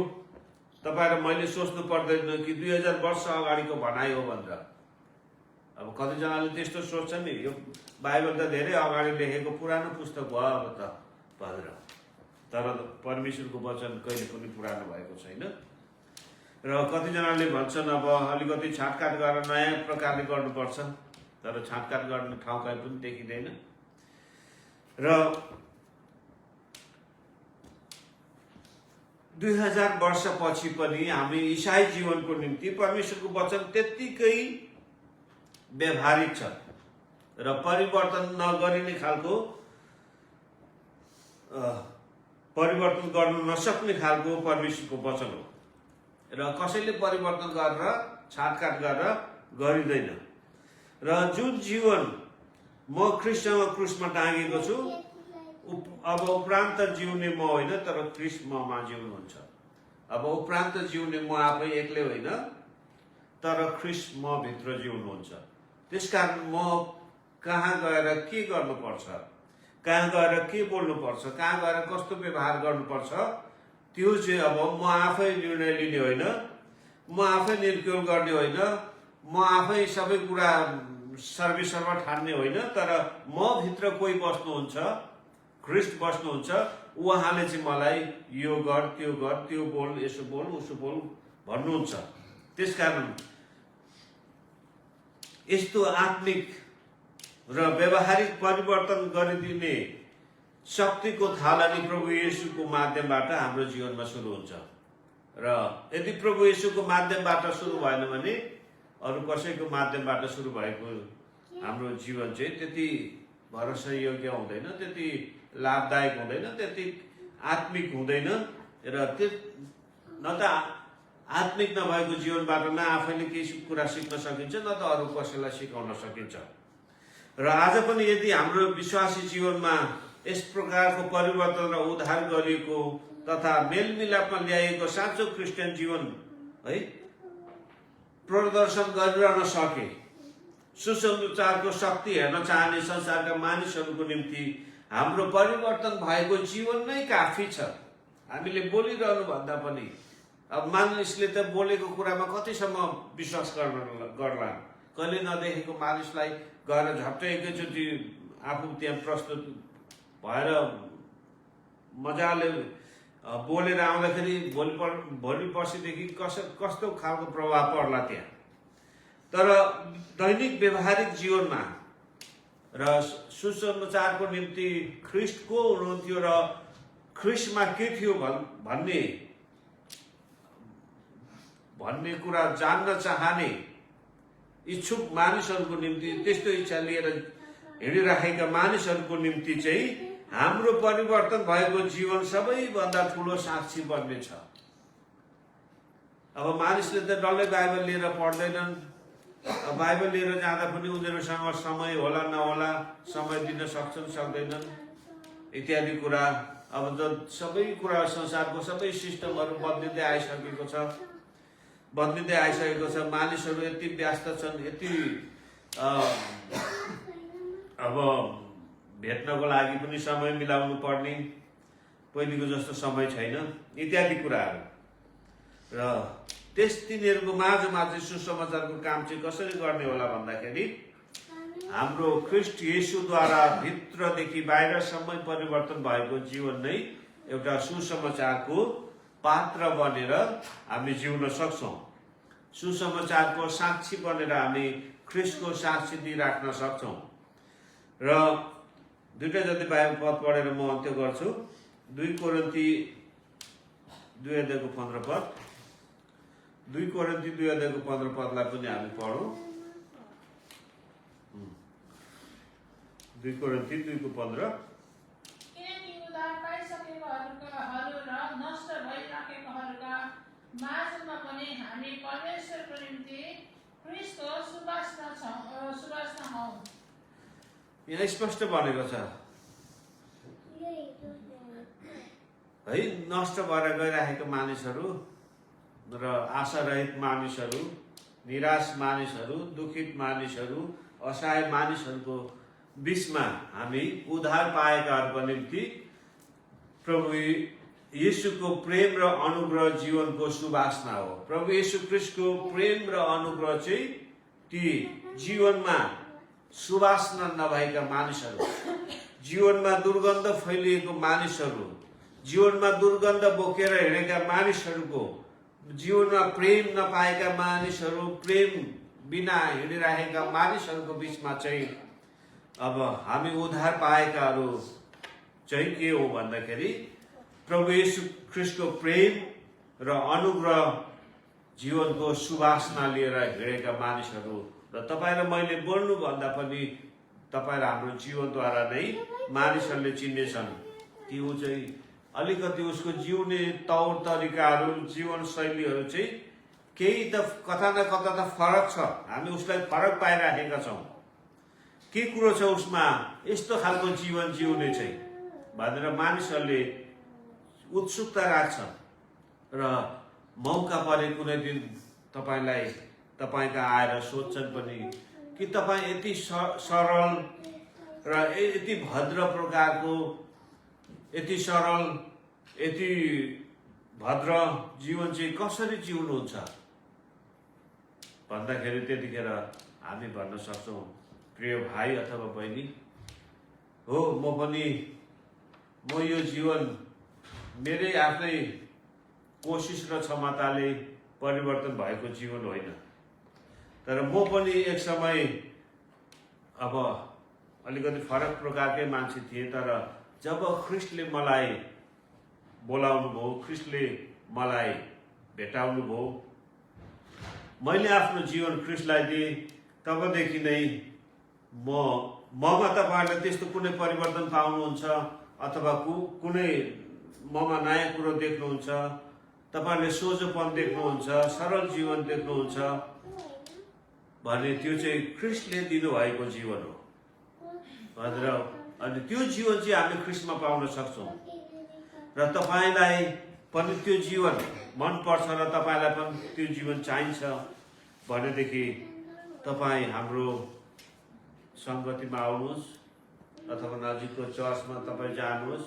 तपाईँ र मैले सोच्नु पर्दैन कि 2000 वर्ष अगाडिको भनाइ हो भनेर। अब कतिजनाले त्यस्तो सोच्छ नि, यो बाइबल त धेरै अगाडि लेखेको पुरानो पुस्तक भयो अब त भनेर। तर परमेश्वरको वचन कहिले पनि पुरानो भएको छैन। र कतिजनाले भन्छन् अब अलिकति छाटकाट गरेर नयाँ प्रकारले गर्नुपर्छ, तर छाटकाट गर्ने ठाउँ कहीँ पनि देखिँदैन। र 2000 वर्षपछि पनि हामी ईसाई जीवनको निम्ति परमेश्वरको वचन त्यत्तिकै व्यवहारिक छ र परिवर्तन नगरिने खालको, परिवर्तन गर्न नसक्ने खालको परमेश्वरको वचन हो। र कसैले परिवर्तन गरेर छाटकाट गरेर गरिँदैन। र जुन जीवन म ख्रिस्टसँग क्रुसमा टाँगेको छु, अब उपरान्त जिउने म होइन, तर ख्रिस्ट ममा जिउनुहुन्छ। अब उपरान्त जिउने म आफै एक्लै होइन, तर ख्रिस्ट म भित्र जिउनुहुन्छ। त्यसकारण म कहाँ गएर के गर्नुपर्छ, कहाँ गएर के बोल्नुपर्छ, कहाँ गएर कस्तो व्यवहार गर्नुपर्छ, त्यो चाहिँ अब म आफै निर्णय लिने होइन, म आफै निर्क्युल गर्ने होइन, म आफै सबै कुरा सर्वसर्व ठान्ने होइन, तर म भित्र कोही बस्नुहुन्छ, ख्रिस्ट बस्नुहुन्छ। उहाँले चाहिँ मलाई यो गर, त्यो बोल, यसो बोल, उसो बोल भन्नुहुन्छ। त्यसकारण यस्तो आत्मिक र व्यवहारिक परिवर्तन गरिदिने शक्तिको थालनी प्रभु येशूको माध्यमबाट हाम्रो जीवनमा सुरु हुन्छ। र यदि प्रभु येशूको माध्यमबाट सुरु भएन भने अरू कसैको माध्यमबाट सुरु भएको हाम्रो जीवन चाहिँ त्यति भरोसा योग्य हुँदैन, त्यति लाभदायक हुँदैन, त्यति आत्मिक हुँदैन र त्यो न त आत्मिक नभएको जीवनबाट न आफैले केही कुरा सिक्न सकिन्छ न त अरू कसैलाई सिकाउन सकिन्छ। र आज पनि यदि हाम्रो विश्वासी जीवनमा यस प्रकारको परिवर्तन र उद्धार गरिएको तथा मेलमिलापमा ल्याइएको साँचो क्रिस्चियन जीवन है प्रदर्शन गरिरहन सके, सुसमाचारको शक्ति हेर्न चाहने संसारका मानिसहरूको निम्ति हाम्रो परिवर्तन भएको जीवन नै काफी छ। हामीले बोलिरहनु भन्दा पनि अब मानिसले त बोलेको कुरामा कतिसम्म विश्वास गर्ला, कहिले नदेखेको मानिसलाई गएर झट्टै एकैचोटि आफू त्यहाँ प्रस्तुत भएर मजाले बोलेर आउँदाखेरि भोलि पर्सिदेखि कस्तो खालको प्रभाव पर्ला त्यहाँ। तर दैनिक व्यवहारिक जीवनमा र सुसमाचारको निम्ति ख्रिस्ट को हुनुहुन्थ्यो र ख्रिस्टमा के थियो भन्ने कुरा जान्न चाहने इच्छुक मानिसहरूको निम्ति, त्यस्तो इच्छा लिएर हिँडिराखेका मानिसहरूको निम्ति चाहिँ हाम्रो परिवर्तन भएको जीवन सबैभन्दा ठुलो साक्षी बन्नेछ। अब मानिसले त डल्लै बाइबल लिएर पढ्दैनन्, बाइबल लिएर जाँदा पनि उनीहरूसँग समय होला नहोला, समय दिन सक्छन् सक्दैनन् इत्यादि कुरा। अब त सबै कुरा संसारको सबै सिस्टमहरू बदलिँदै आइसकेको छ, मानिसहरू यति व्यस्त छन्, यति अब भेट्नको लागि पनि समय मिलाउनु पर्ने, पहिलेको जस्तो समय छैन इत्यादि कुराहरू। र तिनीहरूको माझमा चाहिँ सुसमाचारको काम चाहिँ कसरी गर्ने होला भन्दाखेरि हाम्रो ख्रिस्ट येशूद्वारा भित्रदेखि बाहिरसम्म परिवर्तन भएको जीवन नै एउटा सुसमाचारको पात्र बनेर हामी जिउन सक्छौँ। सुसमाचारको साक्षी बनेर हामी ख्रिस्टको साक्षी दिइराख्न सक्छौँ। र दुईटा जति बाइबल पद पढेर म अन्त्य गर्छु। 2 कोरिन्थी 2:15 पद, 2 कोरिन्थी 2:15 पदलाई पनि हामी पढौँ। 2 कोरिन्थी 2:15। किनकि उद्धार पाइसकेकाहरू र नष्ट भइराखेकाहरूका माझमा पनि हामी परमेश्वरको निम्ति ख्रिस्टको सुवासना हौँ। यहाँ स्पष्ट भनेको छ है, नष्ट भएर गइराखेका मानिसहरू र आशारहित मानिसहरू, निराश मानिसहरू, दुखित मानिसहरू, असहाय मानिसहरूको बीचमा हामी उद्धार पाएकाहरूको निम्ति प्रभु येशूको प्रेम र अनुग्रह जीवनको सुवासना हो। प्रभु येशू ख्रिस्टको प्रेम र अनुग्रह चाहिँ ती जीवनमा सुवासना नभएका मानिसहरू, जीवनमा दुर्गन्ध फैलिएको मानिसहरू, जीवनमा दुर्गन्ध बोकेर हिँडेका मानिसहरूको, जीवनमा प्रेम नपाएका मानिसहरू, प्रेम बिना हिँडिरहेका मानिसहरूको बीचमा चाहिँ अब हामी उद्धार पाएकाहरू चाहिँ के हो भन्दाखेरि प्रभु येशू ख्रिस्टको प्रेम र अनुग्रह जीवनको सुवासना लिएर हिँडेका मानिसहरू। र तपाईँ र मैले बोल्नु भन्दा पनि तपाईँ र हाम्रो जीवनद्वारा नै मानिसहरूले चिन्नेछन् कि ऊ चाहिँ अलिकति उसको जिउने तौर तरिकाहरू, जीवनशैलीहरू चाहिँ केही त कता न कता त फरक छ। हामी उसलाई फरक पाइराखेका छौँ। के कुरो छ उसमा यस्तो खालको जीवन जिउने चाहिँ भनेर मानिसहरूले उत्सुकता राख्छन्। र मौका परे कुनै दिन तपाईँका आएर सोध्छन् पनि कि तपाईँ यति सरल र यति भद्र प्रकारको, यति सरल, यति भद्र जीवन चाहिँ कसरी जिउनुहुन्छ भन्दाखेरि त्यतिखेर हामी भन्न सक्छौँ, प्रिय भाइ अथवा बहिनी हो, म यो जीवन मेरै आफ्नै कोसिस र क्षमताले परिवर्तन भएको जीवन होइन। तर म पनि एक समय अब अलिकति फरक प्रकारकै मान्छे थिएँ। तर जब ख्रिस्टले मलाई बोलाउनु भयो, ख्रिस्टले मलाई भेटाउनु भयो, मैले आफ्नो जीवन ख्रिस्टलाई दिएँ, तबदेखि नै म ममा तपाईँहरूले त्यस्तो कुनै परिवर्तन पाउनुहुन्छ अथवा कुनै ममा नयाँ कुरो देख्नुहुन्छ, तपाईँहरूले सोझोपन देख्नुहुन्छ, सरल जीवन देख्नुहुन्छ भने त्यो चाहिँ ख्रिस्टले दिनुभएको जीवन हो भनेर, अनि त्यो जीवन चाहिँ हामी ख्रिस्टमा पाउन सक्छौँ। र तपाईँलाई पनि त्यो जीवन मनपर्छ र तपाईँलाई पनि त्यो जीवन चाहिन्छ भनेदेखि तपाईँ हाम्रो सङ्गतिमा आउनुहोस् अथवा नजिकको चर्चमा तपाईँ जानुहोस्,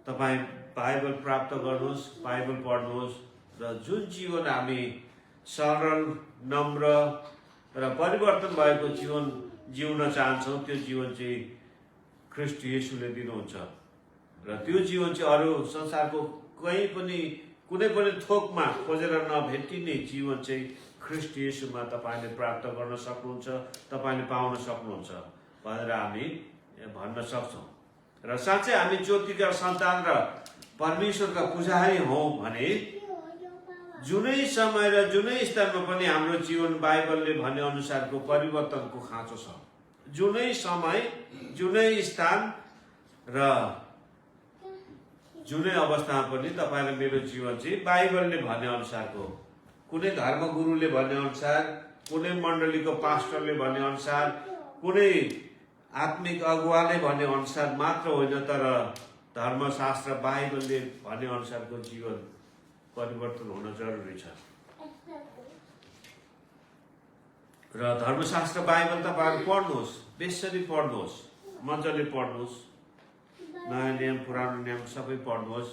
तपाईँ बाइबल प्राप्त गर्नुहोस्, बाइबल पढ्नुहोस् र जुन जीवन हामी सरल, नम्र र परिवर्तन भएको जीवन जिउन चाहन्छौँ त्यो जीवन चाहिँ ख्रिस्ट येशूले दिनुहुन्छ। र त्यो जीवन चाहिँ अरू संसारको कहीँ पनि कुनै पनि थोकमा खोजेर नभेटिने जीवन चाहिँ ख्रिस्ट येशूमा तपाईँले प्राप्त गर्न सक्नुहुन्छ, तपाईँले पाउन सक्नुहुन्छ भनेर हामी भन्न सक्छौँ। र साँच्चै हामी ज्योतिका सन्तान र परमेश्वरका पुजारी हौँ भने जुनै समय र जुनै स्थानमा पनि हाम्रो जीवन बाइबलले भने अनुसारको परिवर्तनको खाँचो छ। जुनै समय, जुनै स्थान र जुनै अवस्थामा पनि तपाईँ र मेरो जीवन चाहिँ बाइबलले भने अनुसारको, कुनै धर्मगुरुले भने अनुसार, कुनै मण्डलीको पास्टरले भने अनुसार, कुनै आत्मिक अगुवाले भने अनुसार मात्र होइन, तर धर्मशास्त्र बाइबलले भने अनुसारको जीवन परिवर्तन हुन जरुरी छ। र धर्मशास्त्र बाइबल तपाईँहरू पढ्नुहोस्, बेसरी पढ्नुहोस्, मजाले पढ्नुहोस्, नयाँ नियम पुरानो नियम सबै पढ्नुहोस्।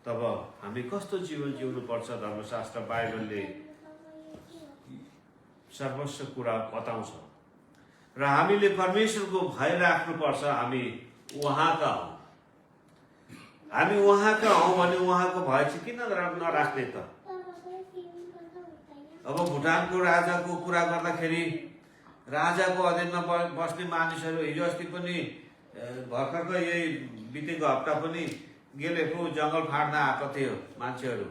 तब हामी कस्तो जीवन जिउनुपर्छ धर्मशास्त्र बाइबलले सर्वस्व कुरा बताउँछ। र हामीले परमेश्वरको भय राख्नुपर्छ। हामी उहाँका हौँ, हामी उहाँका हौँ भने उहाँको भय चाहिँ किन नराख्ने त? अब भुटानको राजाको कुरा गर्दाखेरि राजाको अधीनमा बस्ने मानिसहरू, हिजो अस्ति पनि भर्खरको यही बितेको हप्ता पनि गेलेको जङ्गल फाड्न आएको थियो मान्छेहरू।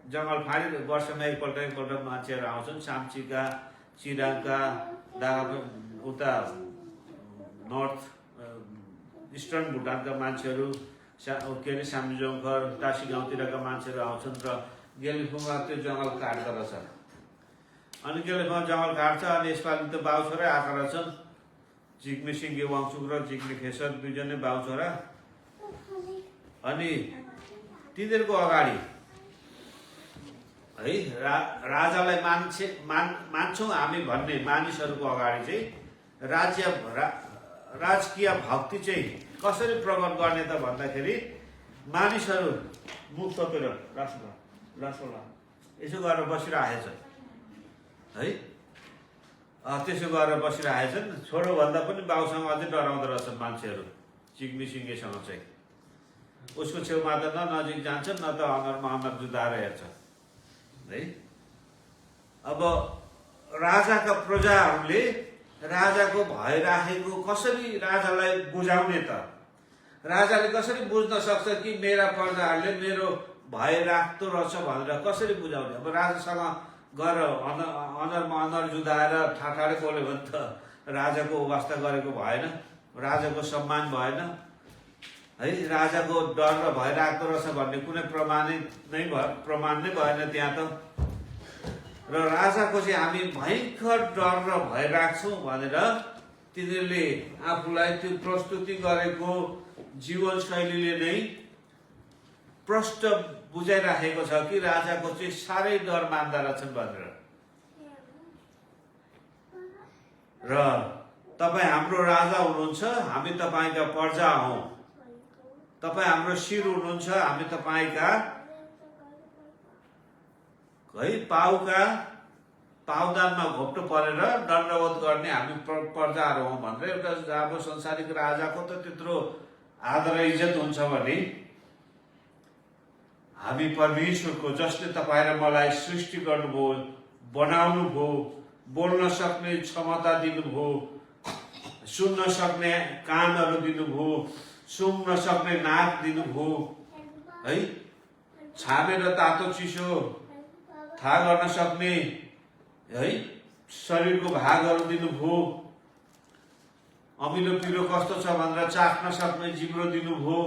जङ्गल फाडी वर्षमा एकपल्ट मान्छेहरू आउँछन्, साम्चीका, चिराङका, उता नर्थ इस्टर्न भुटानका मान्छेहरू, के अरे सामजोङखर, टासी गाउँतिरका मान्छेहरू आउँछन् र गेलेफुमा त्यो जङ्गल काट्दो रहेछ। अनि गेलेफुमा जङ्गल काट्छ। अनि यसपालि त बाउ छोरै आएका रहेछन्, जिग्मी सिङ्गे वाङचुक र जिग्मी खेसर, दुईजनै बाउ छोरा। अनि तिनीहरूको अगाडि है राजालाई मान्छौँ हामी भन्ने मानिसहरूको अगाडि चाहिँ राजकीय भक्ति चाहिँ कसरी प्रकट गर्ने त भन्दाखेरि मानिसहरू मुख तपेर लासोला यसो गरेर बसिरहेछन् है। त्यसो गरेर बसिरहेछन्। छोरो भन्दा पनि बाउसँग अझै डराउँदो रहेछन् मान्छेहरू, चिग्मी सिङ्गेसँग चाहिँ। उसको छेउमा त न नजिक जान्छन्, न त अनुहारमा अनुहार जुदाएर हेर्छन् है। अब राजाका प्रजाहरूले राजाको भय राखेको कसरी राजालाई बुझाउने त? राजाले कसरी बुझ्न सक्छ कि मेरा प्रजाहरूले मेरो भय राख्दो रहेछ भनेर कसरी बुझाउने? अब राजासँग गएर अनुहारमा अनुहार जुदाएर ठाठाडै बोल्यो भने त राजाको वास्ता गरेको भएन, राजाको सम्मान भएन है। राजाको डर र भय राख्दो रहेछ भन्ने कुनै प्रमाण नै भएन त्यहाँ त। र राजाको चाहिँ हामी भयङ्कर डर र भय राख्छौँ भनेर तिनीहरूले आफूलाई त्यो प्रस्तुति गरेको जीवनशैलीले नै प्रष्ट बुझाइराखेको छ कि राजाको चाहिँ साह्रै डर मान्दा रहेछन् भनेर। र तपाईँ हाम्रो राजा हुनुहुन्छ, हामी तपाईँका प्रजा हौँ। तपाईँ हाम्रो शिर हुनुहुन्छ, हामी तपाईँका है पाउदानमा घोप्टो परेर दण्डवत गर्ने हामी प्रजाहरू हौँ भनेर एउटा अब संसारिक राजाको त त्यत्रो आदर इज्जत हुन्छ भने हामी परमेश्वरको, जसले तपाईँ र मलाई सृष्टि गर्नुभयो, बनाउनु भयो, बोल्न सक्ने क्षमता दिनुभयो, सुन्न सक्ने कानहरू दिनुभयो, सुँघ्न सक्ने नाक दिनुभयो है, छामेर तातो चिसो थाहा गर्न सक्ने है शरीरको भागहरू दिनुभयो। अमिलो पिरो कस्तो छ भनेर चाख्न सक्ने जिब्रो दिनुभयो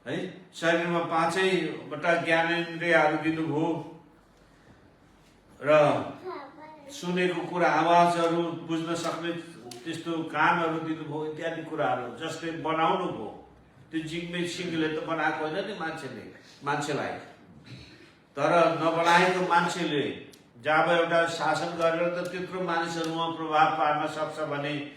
है। शरीरमा 5वटा ज्ञानेन्द्रियहरू दिनुभयो र सुनेको कुरा आवाजहरू बुझ्न सक्ने त्यस्तो कानहरू दिनुभयो इत्यादि कुराहरू जसले बनाउनु भयो। त्यो जिग्मे सिंहले त बनाएको होइन नि मान्छेलाई, तर नबनाएको मान्छेले जब एउटा शासन गरेर त त्यत्रो मानिसहरूमा प्रभाव पार्न सक्छ भने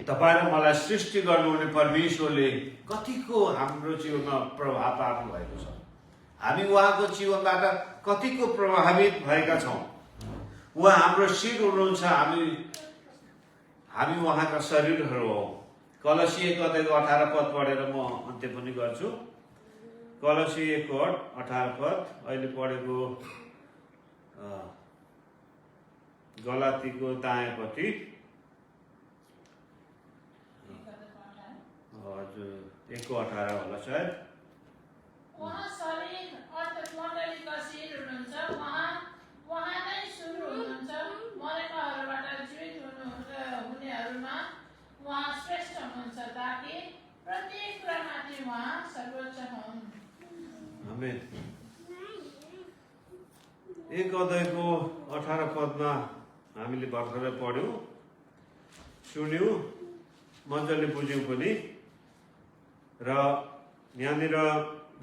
तपाईँ र मलाई सृष्टि गर्नुहुने परमेश्वरले कतिको हाम्रो जीवनमा प्रभाव पार्नु भएको छ। हामी उहाँको जीवनबाट कतिको प्रभावित भएका छौँ। उहाँ हाम्रो शिर हुनुहुन्छ, हामी उहाँका शरीरहरू हौ। कलसी 1:18 पढेर म अन्त्य पनि गर्छु। कलसी 1:18 अहिले पढेको गलातीको दायाँपट्टि हजुर 1:18 होला सायद। उहाँ शरीर अर्थात् मण्डलीका शिर हुनुहुन्छ। उहाँ नै सुरु हुनुहुन्छ। मरेकाहरूबाट जीवित हुनेहरूमा उहाँ श्रेष्ठ हुनुहुन्छ, ताकि प्रत्येक कुरामाथि उहाँ सर्वोच्च हुन्। आमेन। 1:18 हामीले भर्खरै पढ्यौँ, सुन्यौँ, मजाले बुझ्यौँ पनि। र यहाँनिर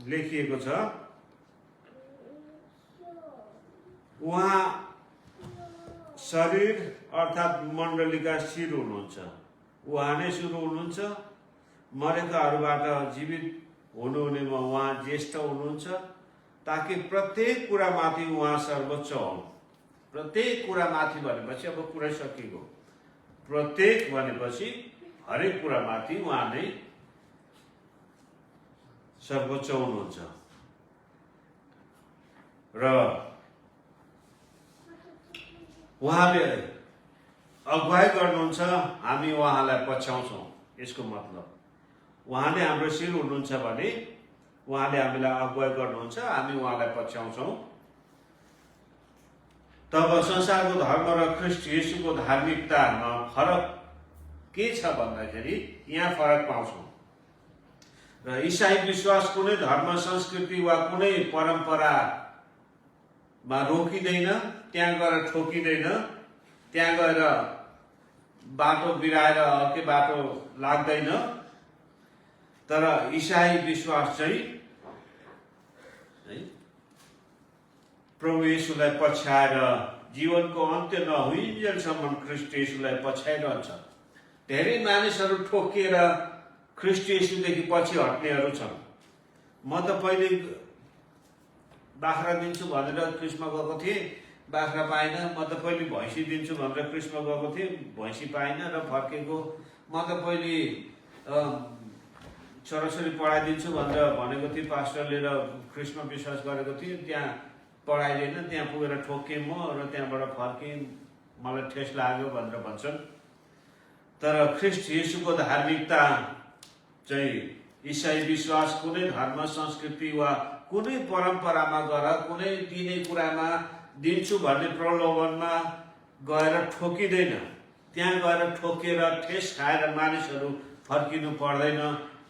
लेखिएको छ उहाँ शरीर अर्थात् मण्डलीका शिर हुनुहुन्छ। उहाँ नै सुरु हुनुहुन्छ, मरेकाहरूबाट जीवित हुनुहुनेमा उहाँ ज्येष्ठ हुनुहुन्छ, ताकि प्रत्येक कुरामाथि उहाँ सर्वोच्च हुन्। प्रत्येक कुरामाथि भनेपछि अब कुरै सकिएको। प्रत्येक भनेपछि हरेक कुरामाथि उहाँ नै सर्वोच्च हुनुहुन्छ र उहाँले अगुवाई गर्नुहुन्छ, हामी उहाँलाई पछ्याउँछौँ। यसको मतलब उहाँले हाम्रो शिर हुनुहुन्छ भने उहाँले हामीलाई अगुवाई गर्नुहुन्छ, हामी उहाँलाई पछ्याउँछौँ। तब संसारको धर्म र ख्रिस्ट येशूको धार्मिकतामा फरक के छ भन्दाखेरि यहाँ फरक पाउँछौँ। र इसाई विश्वास कुनै धर्म संस्कृति वा कुनै परम्परामा रोकिँदैन, त्यहाँ गएर ठोकिँदैन, त्यहाँ गएर बाटो बिराएर अर्कै बाटो लाग्दैन। तर इसाई विश्वास चाहिँ प्रभु येशूलाई पछ्याएर जीवनको अन्त्य नहुइन्जेलसम्म ख्रिस्ट येशूलाई पछ्याइरहन्छ। धेरै मानिसहरू ठोकिएर ख्रिस्ट येशूदेखि पछि हट्नेहरू छन्। म त पहिले बाख्रा दिन्छु भनेर क्रिस्मा गएको थिएँ, बाख्रा पाइनँ। म त पहिले भैँसी दिन्छु भनेर क्रिस्मा गएको थिएँ, भैँसी पाइनँ र फर्केको। म त पहिले छोराछोरी पढाइदिन्छु भनेर भनेको थिएँ पास्टरले र क्रिस्मा विश्वास गरेको थिएँ। त्यहाँ पढाइदिएन, त्यहाँ पुगेर ठोकेँ म र त्यहाँबाट फर्केँ, मलाई ठेस लाग्यो भनेर भन्छन्। तर ख्रिस्ट येशूको धार्मिकता चाहिँ इसाई विश्वास कुनै धर्म संस्कृति वा कुनै परम्परामा गएर कुनै दिने कुरामा दिन्छु भन्ने प्रलोभनमा गएर ठोकिँदैन। त्यहाँ गएर ठोकेर ठेस खाएर मानिसहरू फर्किनु पर्दैन।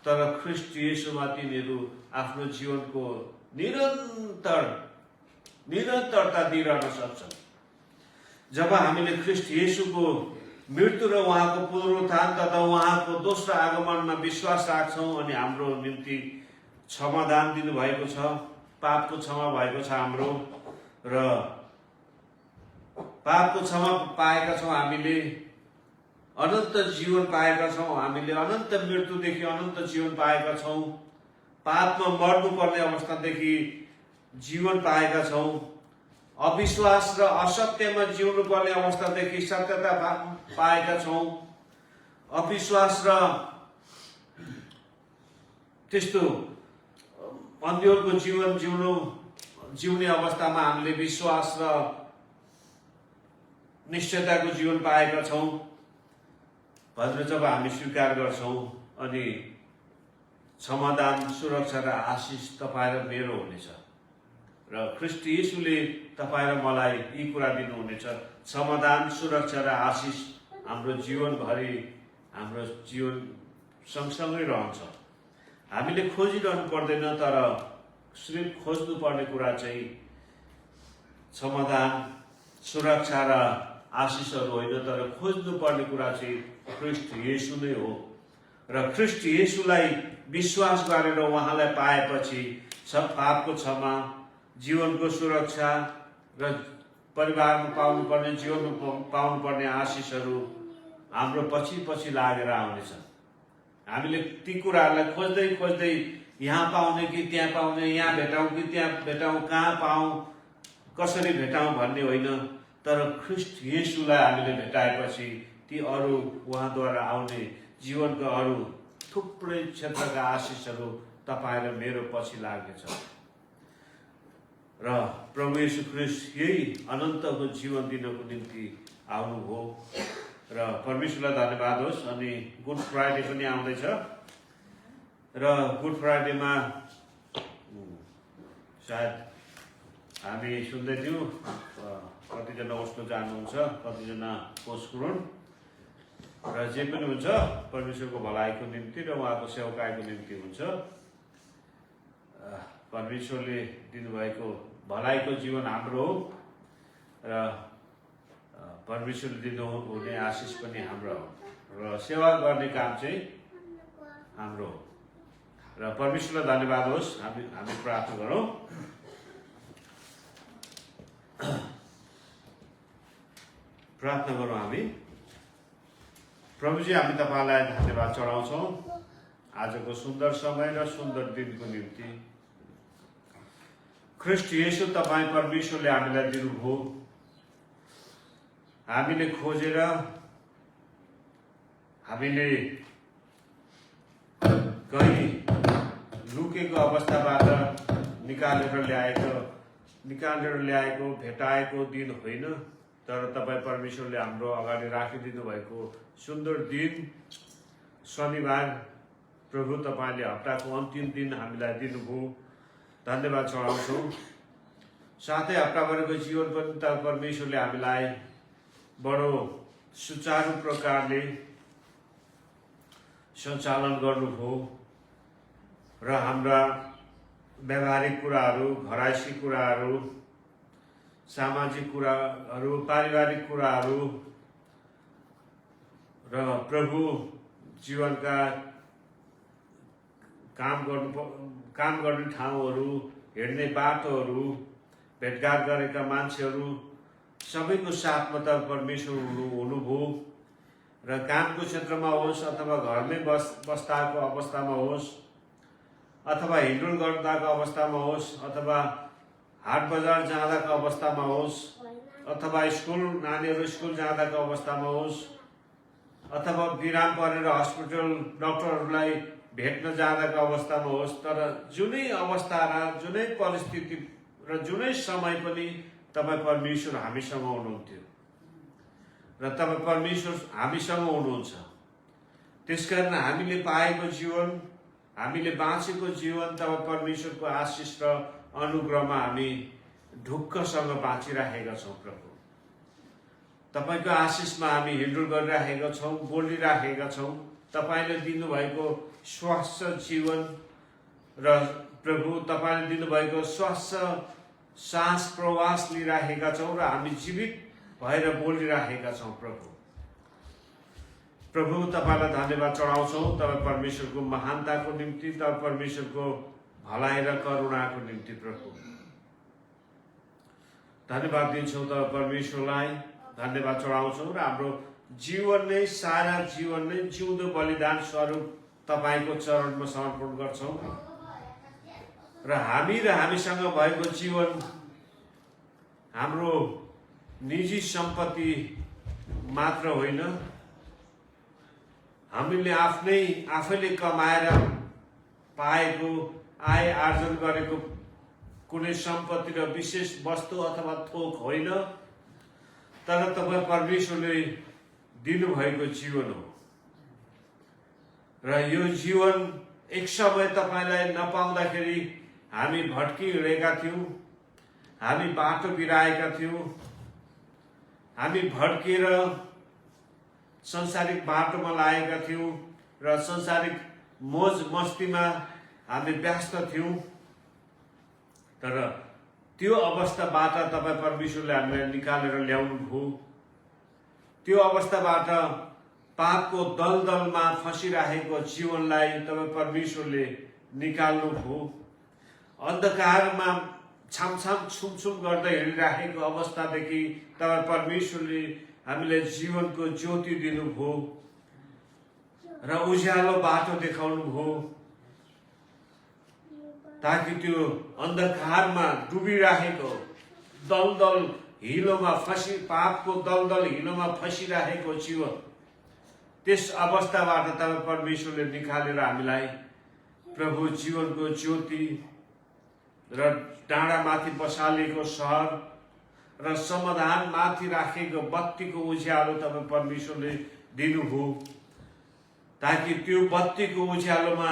तर ख्रिस्ट येशूमा तिनीहरू आफ्नो जीवनको निरन्तरता दिइरहन सक्छन्। जब हामीले ख्रिस्ट येशूको मृत्यु र उहाँको पुनरुत्थान तथा उहाँको दोस्रो आगमनमा विश्वास राख्छौँ अनि हाम्रो निम्ति क्षमादान दिनुभएको छ, पापको क्षमा भएको छ हाम्रो, र पापको क्षमा पाएका छौँ हामीले, अनन्त जीवन पाएका छौँ हामीले, अनन्त मृत्युदेखि अनन्त जीवन पाएका छौँ, पापमा मर्नुपर्ने अवस्थादेखि जीवन पाएका छौँ, अविश्वास र असत्यमा जिउनु पर्ने अवस्थादेखि सत्यता पाएका छौँ, अविश्वास र त्यस्तो अन्योलको जीवन जिउने अवस्थामा हामीले विश्वास र निश्चयताको जीवन पाएका छौँ भनेर जब हामी स्वीकार गर्छौँ अनि क्षमादान, सुरक्षा र आशिष तपाईँ र मेरो हुनेछ। र ख्रिस्ट येशूले तपाईँ र मलाई यी कुरा दिनुहुनेछ, क्षमादान, सुरक्षा र आशिष हाम्रो जीवनभरि हाम्रो जीवन सँगसँगै रहन्छ। हामीले खोजिरहनु पर्दैन, तर सिर्फ खोज्नुपर्ने कुरा चाहिँ समाधान, सुरक्षा र आशिषहरू होइन, तर खोज्नुपर्ने कुरा चाहिँ ख्रीष्ट येशू नै हो। र ख्रीष्ट येशूलाई विश्वास गरेर उहाँलाई पाएपछि सब पापको क्षमा, जीवनको सुरक्षा र परिवारमा पाउनुपर्ने, जीवनमा पाउनुपर्ने आशिषहरू हाम्रो पछि पछि लागेर आउनेछन्। हामीले ती कुराहरूलाई खोज्दै खोज्दै यहाँ पाउने कि त्यहाँ पाउने, यहाँ भेटाउँ कि त्यहाँ भेटाउँ, कहाँ पाऊँ, कसरी भेटाउँ भन्ने होइन, तर ख्रीष्ट येशूलाई हामीले भेटाएपछि ती अरू उहाँद्वारा आउने जीवनका अरू थुप्रै क्षेत्रका आशिषहरू तपाईँ र मेरो पछि लाग्नेछ। र प्रभु येशू ख्रीष्ट यही अनन्तको जीवन दिनको निम्ति आउनुभयो र परमेश्वरलाई धन्यवाद होस्। अनि गुड फ्राइडे पनि आउँदैछ र गुड फ्राइडेमा सायद हामी सुन्दै थियौँ कतिजना ओस्लो जानुहुन्छ, कतिजना कोसकुरुन, र जे पनि हुन्छ परमेश्वरको भलाइको निम्ति र उहाँको सेवकाईको निम्ति हुन्छ। परमेश्वरले दिनुभएको भलाइको जीवन हाम्रो हो र परमेश्वरले दिनुहुने आशिष पनि हाम्रो हो र सेवा गर्ने काम चाहिँ हाम्रो हो। र परमेश्वरलाई धन्यवाद होस्। हामी प्रार्थना गरौँ। प्रार्थना गरौँ हामी। प्रभुजी, हामी तपाईँलाई धन्यवाद चढाउँछौँ आजको सुन्दर समय र सुन्दर दिनको निम्ति। ख्रीष्ट येशू तपाईँ परमेश्वरले हामीलाई दिनुभयो। हामीले खोजेर, हामीले कहीँ लुकेको अवस्थाबाट निकालेर ल्याएको भेटाएको दिन होइन, तर तपाईँ परमेश्वरले हाम्रो अगाडि राखिदिनु भएको सुन्दर दिन शनिबार, प्रभु तपाईँले हप्ताको अन्तिम दिन हामीलाई दिनुभयो। धन्यवाद चढाउँछौँ। साथै हप्ताभरिको जीवन पनि त परमेश्वरले हामीलाई बडो सुचारू प्रकारले सञ्चालन गर्नुभयो र हाम्रा व्यावहारिक कुराहरू, घरायसी कुराहरू, सामाजिक कुराहरू, पारिवारिक कुराहरू र प्रभु जीवनका काम गर्ने ठाउँहरू, हिँड्ने बाटोहरू, भेटघाट गरेका मान्छेहरू सबैको साथमा त परमेश्वर हुनुभयो। र कामको क्षेत्रमा होस् अथवा घरमै बस्दाको अवस्थामा होस् अथवा हिँडुल गर्दाको अवस्थामा होस् अथवा हाट बजार जाँदाको अवस्थामा होस् अथवा नानीहरू स्कुल जाँदाको अवस्थामा होस् अथवा बिराम परेर हस्पिटल डक्टरहरूलाई भेट्न जाँदाको अवस्थामा होस्, तर जुनै अवस्था र जुनै परिस्थिति र जुनै समय पनि तपाईँ परमेश्वर हामीसँग हुनुहुन्थ्यो र तपाईँ परमेश्वर हामीसँग हुनुहुन्छ। त्यसकारण हामीले पाएको जीवन, हामीले बाँचेको जीवन तपाईँ परमेश्वरको आशिष र अनुग्रहमा हामी ढुक्कसँग बाँचिराखेका छौँ। प्रभु, तपाईँको आशिषमा हामी हिँडुल गरिराखेका छौँ, बोलिराखेका छौँ। तपाईँले दिनुभएको स्वास्थ्य जीवन र प्रभु तपाईँले दिनुभएको स्वास्थ्य सास प्रवास लिइराखेका छौँ र हामी जीवित भएर बोलिराखेका छौँ। प्रभु तपाईँलाई धन्यवाद चढाउँछौँ। तपाईँ परमेश्वरको महानताको निम्ति, तपाईँ परमेश्वरको भलाइ र करुणाको निम्ति प्रभु धन्यवाद दिन्छौँ। तपाईँ परमेश्वरलाई धन्यवाद चढाउँछौँ र हाम्रो जीवन नै, सारा जीवन नै जिउँदो बलिदान स्वरूप तपाईँको चरणमा समर्पण गर्छौँ र हामीसँग भएको जीवन हाम्रो निजी सम्पत्ति मात्र होइन, हामीले आफैले कमाएर पाएको, आय आर्जन गरेको कुनै सम्पत्ति र विशेष वस्तु अथवा थोक होइन, तर तपाईँ परमेश्वरले दिनुभएको जीवन हो। र यो जीवन एक समय तपाईँलाई नपाउँदाखेरि हामी भड्किरहेका थियौँ, हामी बाटो बिराएका थियौँ, हामी भड्किएर संसारिक बाटोमा लागेका थियौँ र संसारिक मोज मस्तीमा हामी व्यस्त थियौँ। तर त्यो अवस्थाबाट तपाईँ परमेश्वरले हामीलाई निकालेर ल्याउनु भयो। त्यो अवस्थाबाट पापको दलदलमा फसिरहेको जीवनलाई तपाईँ परमेश्वरले निकाल्नु भयो। अन्धकारमा छामछाम छुमछुम गर्दै हिँडिरहेको अवस्थादेखि तपाईँ परमेश्वरले हामीलाई जीवनको ज्योति दिनुभयो र उज्यालो बाटो देखाउनु भयो, ताकि त्यो अन्धकारमा डुबिरहेको दलदल हिलोमा पापको दलदल हिलोमा फसिरहेको जीवन, त्यस अवस्थाबाट तपाईँ परमेश्वरले निकालेर हामीलाई प्रभु जीवनको ज्योति र डाँडामाथि बसालेको सहर र समाधान माथि राखेको बत्तीको उज्यालो तपाईँ परमेश्वरले दिनुभयो, ताकि त्यो बत्तीको उज्यालोमा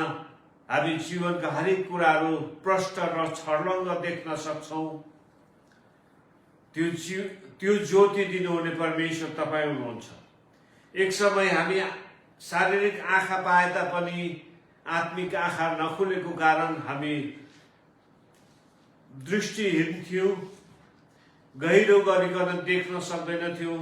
हामी जीवनका हरेक कुराहरू प्रष्ट र छर्लङ्ग देख्न सक्छौँ। त्यो ज्योति दिनुहुने परमेश्वर तपाईँ हुनुहुन्छ। एक समय हामी शारीरिक आँखा पाए तापनि आत्मिक आँखा नखुलेको कारण हामी दृष्टिहीन थियौँ, गहिरो गरिकन देख्न सक्दैनथ्यौँ,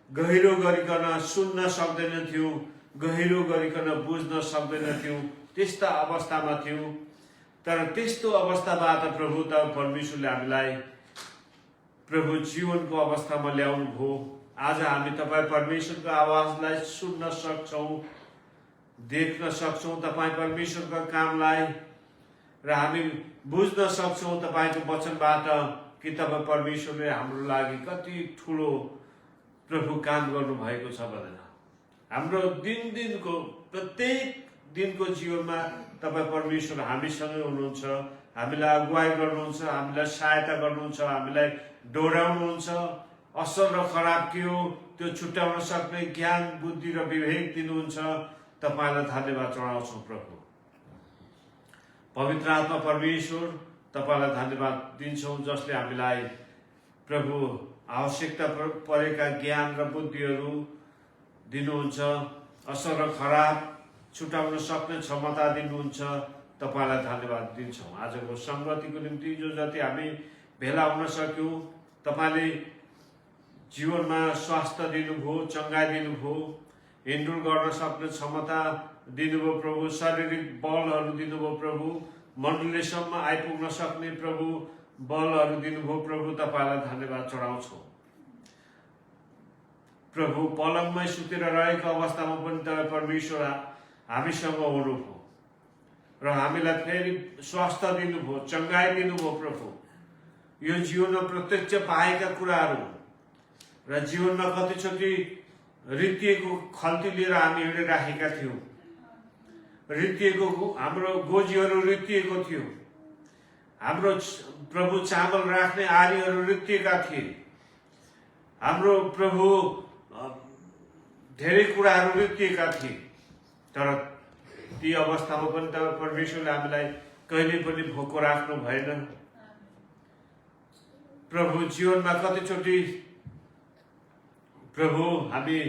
गहिरो गरिकन सुन्न सक्दैनथ्यौँ, गहिरो गरिकन बुझ्न सक्दैनथ्यौँ। त्यस्ता अवस्थामा थियौँ। तर त्यस्तो अवस्थाबाट प्रभु परमेश्वरले हामीलाई प्रभु जीवनको अवस्थामा ल्याउनु भयो। आज हामी तपाईँ परमेश्वरको आवाजलाई सुन्न सक्छौँ, देख्न सक्छौँ तपाईँ परमेश्वरको कामलाई, र हामी बुझ्न सक्छौँ तपाईँको वचनबाट कि तपाईँ परमेश्वरले हाम्रो लागि कति ठुलो प्रभु काम गर्नुभएको छ भनेर। हाम्रो दिनको प्रत्येक दिनको जीवनमा तपाईँ परमेश्वर हामीसँगै हुनुहुन्छ, हामीलाई अगुवाई गर्नुहुन्छ, हामीलाई सहायता गर्नुहुन्छ, हामीलाई डोराउनुहुन्छ। असल र खराब के हो त्यो छुट्याउन सक्ने ज्ञान बुद्धि र विवेक दिनुहुन्छ। तपाईँलाई धन्यवाद चढाउँछौँ प्रभु। पवित्र आत्मा परमेश्वर तपाईँलाई धन्यवाद दिन्छौँ, जसले हामीलाई प्रभु आवश्यकता परेका ज्ञान र बुद्धिहरू दिनुहुन्छ, असल र खराब छुटाउन सक्ने क्षमता दिनुहुन्छ। तपाईँलाई धन्यवाद दिन्छौँ। आजको संगतिको निम्ति जो जति हामी भेला हुन सक्यौँ, तपाईँले जीवनमा स्वास्थ्य दिनुभयो, चङ्गाई दिनुभयो, हिँडडुल गर्न सक्ने क्षमता दिनुभयो प्रभु, शारीरिक बलहरू दिनुभयो प्रभु, मण्डलीसम्म आइपुग्न सक्ने प्रभु बलहरू दिनुभयो प्रभु। तपाईँलाई धन्यवाद चढाउँछौँ प्रभु। पलङमै सुतेर रहेको अवस्थामा पनि तपाईँ परमेश्वर हामीसँग हुनुभयो र हामीलाई फेरि स्वास्थ्य दिनुभयो, चङ्गाई दिनुभयो प्रभु। यो जीवनमा प्रत्यक्ष पाएका कुराहरू र जीवनमा कतिचोटि रित्तिएको खल्ती लिएर हामी हिँडिराखेका थियौँ। रित्तिएको हाम्रो गोजीहरू रित्तिएको थियो, हाम्रो प्रभु चामल राख्ने आरीहरू रित्तिएका थिए, हाम्रो प्रभु धेरै कुराहरू रित्तिएका थिए। तर ती अवस्थामा पनि तपाईँ परमेश्वरले हामीलाई कहिले पनि भोको राख्नु भएन प्रभु। जीवनमा कतिचोटि प्रभु हामी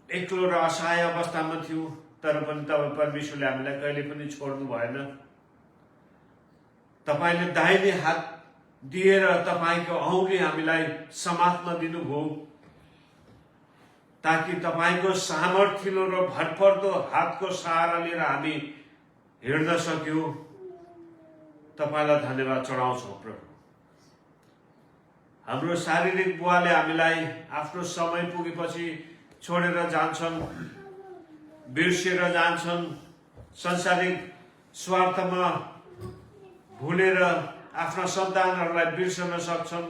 एक्लो र असहाय अवस्थामा थियौँ, तर पनि तपाईँ परमेश्वरले हामीलाई कहिले पनि छोड्नु भएन। तपाईँले दाहिने हात दिएर तपाईँको औँली हामीलाई समात्न दिनुभयो, ताकि तपाईँको सामर्थिलो र भरपर्दो हातको सहारा लिएर हामी हिँड्न सक्यौँ। तपाईँलाई धन्यवाद चढाउँछौँ प्रभु। हाम्रो शारीरिक बुवाले हामीलाई आफ्नो समय पुगेपछि छोडेर जान्छन्, बिर्सेर जान्छन्, संसारिक स्वार्थमा भुलेर आफ्ना सन्तानहरूलाई बिर्सन सक्छन्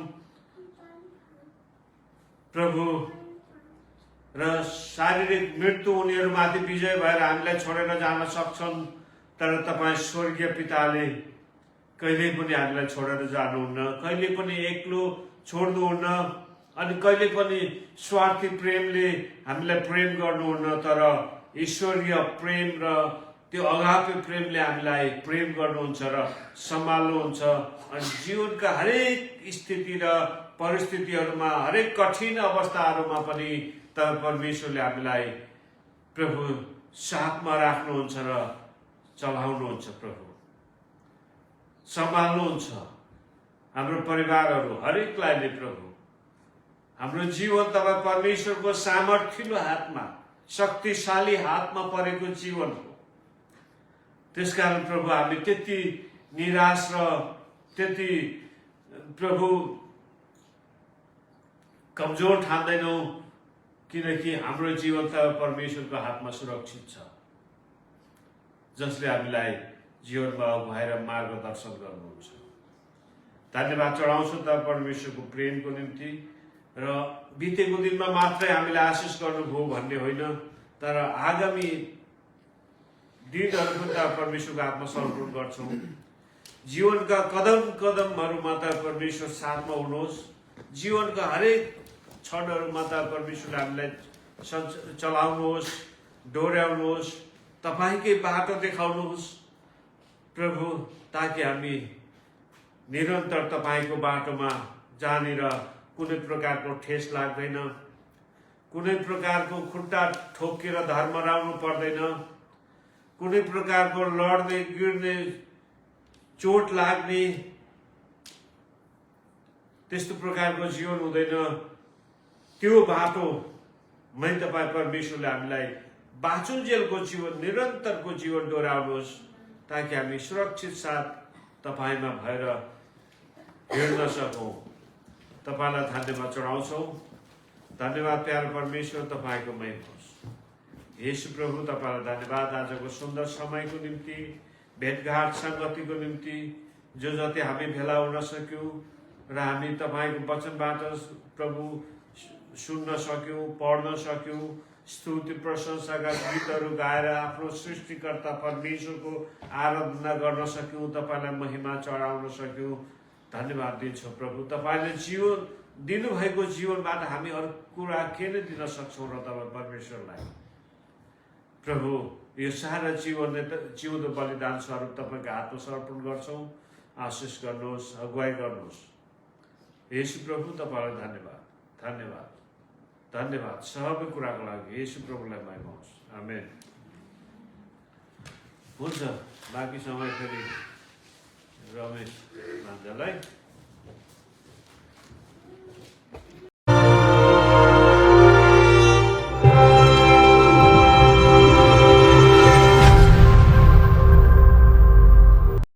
प्रभु, र शारीरिक मृत्यु उनीहरूमाथि विजय भएर हामीलाई छोडेर जान सक्छन्। तर तपाईँ स्वर्गीय पिताले कहिले पनि हामीलाई छोडेर जानुहुन्न, कहिले पनि एक्लो छोड्नुहुन्न, अनि कहिले पनि स्वार्थी प्रेमले हामीलाई प्रेम गर्नुहुन्न। तर ईश्वरीय प्रेम र त्यो अगापे प्रेमले हामीलाई प्रेम गर्नुहुन्छ र सम्हाल्नुहुन्छ। अनि जीवनका हरेक स्थिति र परिस्थितिहरूमा, हरेक कठिन अवस्थाहरूमा पनि तपाईँ परमेश्वरले हामीलाई प्रभु साथमा राख्नुहुन्छ र चलाउनुहुन्छ। प्रभु सम्हाल्नुहुन्छ हाम्रो परिवारहरू हरेकलाई नै। प्रभु हाम्रो जीवन तपाईँ परमेश्वरको सामर्थ्यलो हातमा, शक्तिशाली हातमा परेको जीवन हो। त्यसकारण प्रभु हामी त्यति निराश र त्यति प्रभु कमजोर ठान्दैनौँ, किनकि हाम्रो जीवन त परमेश्वरको हातमा सुरक्षित छ, जसले हामीलाई जीवनमा अगुवाएर मार्गदर्शन गर्नुहुन्छ। धन्यवाद चढाउँछु त परमेश्वरको प्रेमको निम्ति। र बितेको दिनमा मात्रै हामीलाई आशिष गर्नुभयो भन्ने होइन, तर आगामी दिनहरू पनि त परमेश्वरको हातमा समर्पण गर्छौँ। जीवनका कदम कदमहरूमा त परमेश्वर साथमा हुनुहोस्। जीवनका हरेक क्षणहरूमा त परमेश्वरले हामीलाई चलाउनुहोस्, डोर्याउनुहोस्, तपाईँकै बाटो देखाउनुहोस् प्रभु, ताकि हामी निरन्तर तपाईँको बाटोमा जहाँनिर कुनै प्रकारको ठेस लाग्दैन, कुनै प्रकारको खुट्टा ठोकेर धर्म राउनु पर्दैन, कुनै प्रकारको लड्ने गिर्ने चोट लाग्ने त्यस्तो प्रकारको जीवन हुँदैन। त्यो बाटोमै तपाईँ परमेश्वरले हामीलाई बाँचुन्जेलको जीवन, निरन्तरको जीवन डोर्याउनुहोस्, ताकि हामी सुरक्षित साथ तपाईँमा भएर हिँड्न सकौँ। तपाईँलाई धन्यवाद चढाउँछौँ। धन्यवाद प्यारो परमेश्वर, तपाईँको महिमा होस्। येशू प्रभु तपाईँलाई धन्यवाद आजको सुन्दर समयको निम्ति, भेटघाट सङ्गतिको निम्ति, जो जति हामी भेला हुन सक्यौँ र हामी तपाईँको वचनबाट प्रभु सुन्न सक्यौँ, पढ्न सक्यौँ, स्तुति प्रशंसाका गीतहरू गाएर आफ्नो सृष्टिकर्ता परमेश्वरको आराधना गर्न सक्यौँ, तपाईँलाई महिमा चढाउन सक्यौँ। धन्यवाद दिन्छौँ प्रभु। तपाईँले जीवन दिनुभएको जीवनबाट हामी अरू कुरा के नै दिन सक्छौँ र तपाईँ परमेश्वरलाई प्रभु यो सारा जीवन जिउँदो बलिदान स्वरूप तपाईँको हातमा समर्पण गर्छौँ। आशिष गर्नुहोस्, अगुवाई गर्नुहोस्। येशू प्रभु तपाईँलाई धन्यवाद, धन्यवाद, धन्यवाद सबै कुराको लागि। येशू प्रभुलाई महिमा होस्। आमेन। हुन्छ, बाँकी समय फेरि रमेश भान्जालाई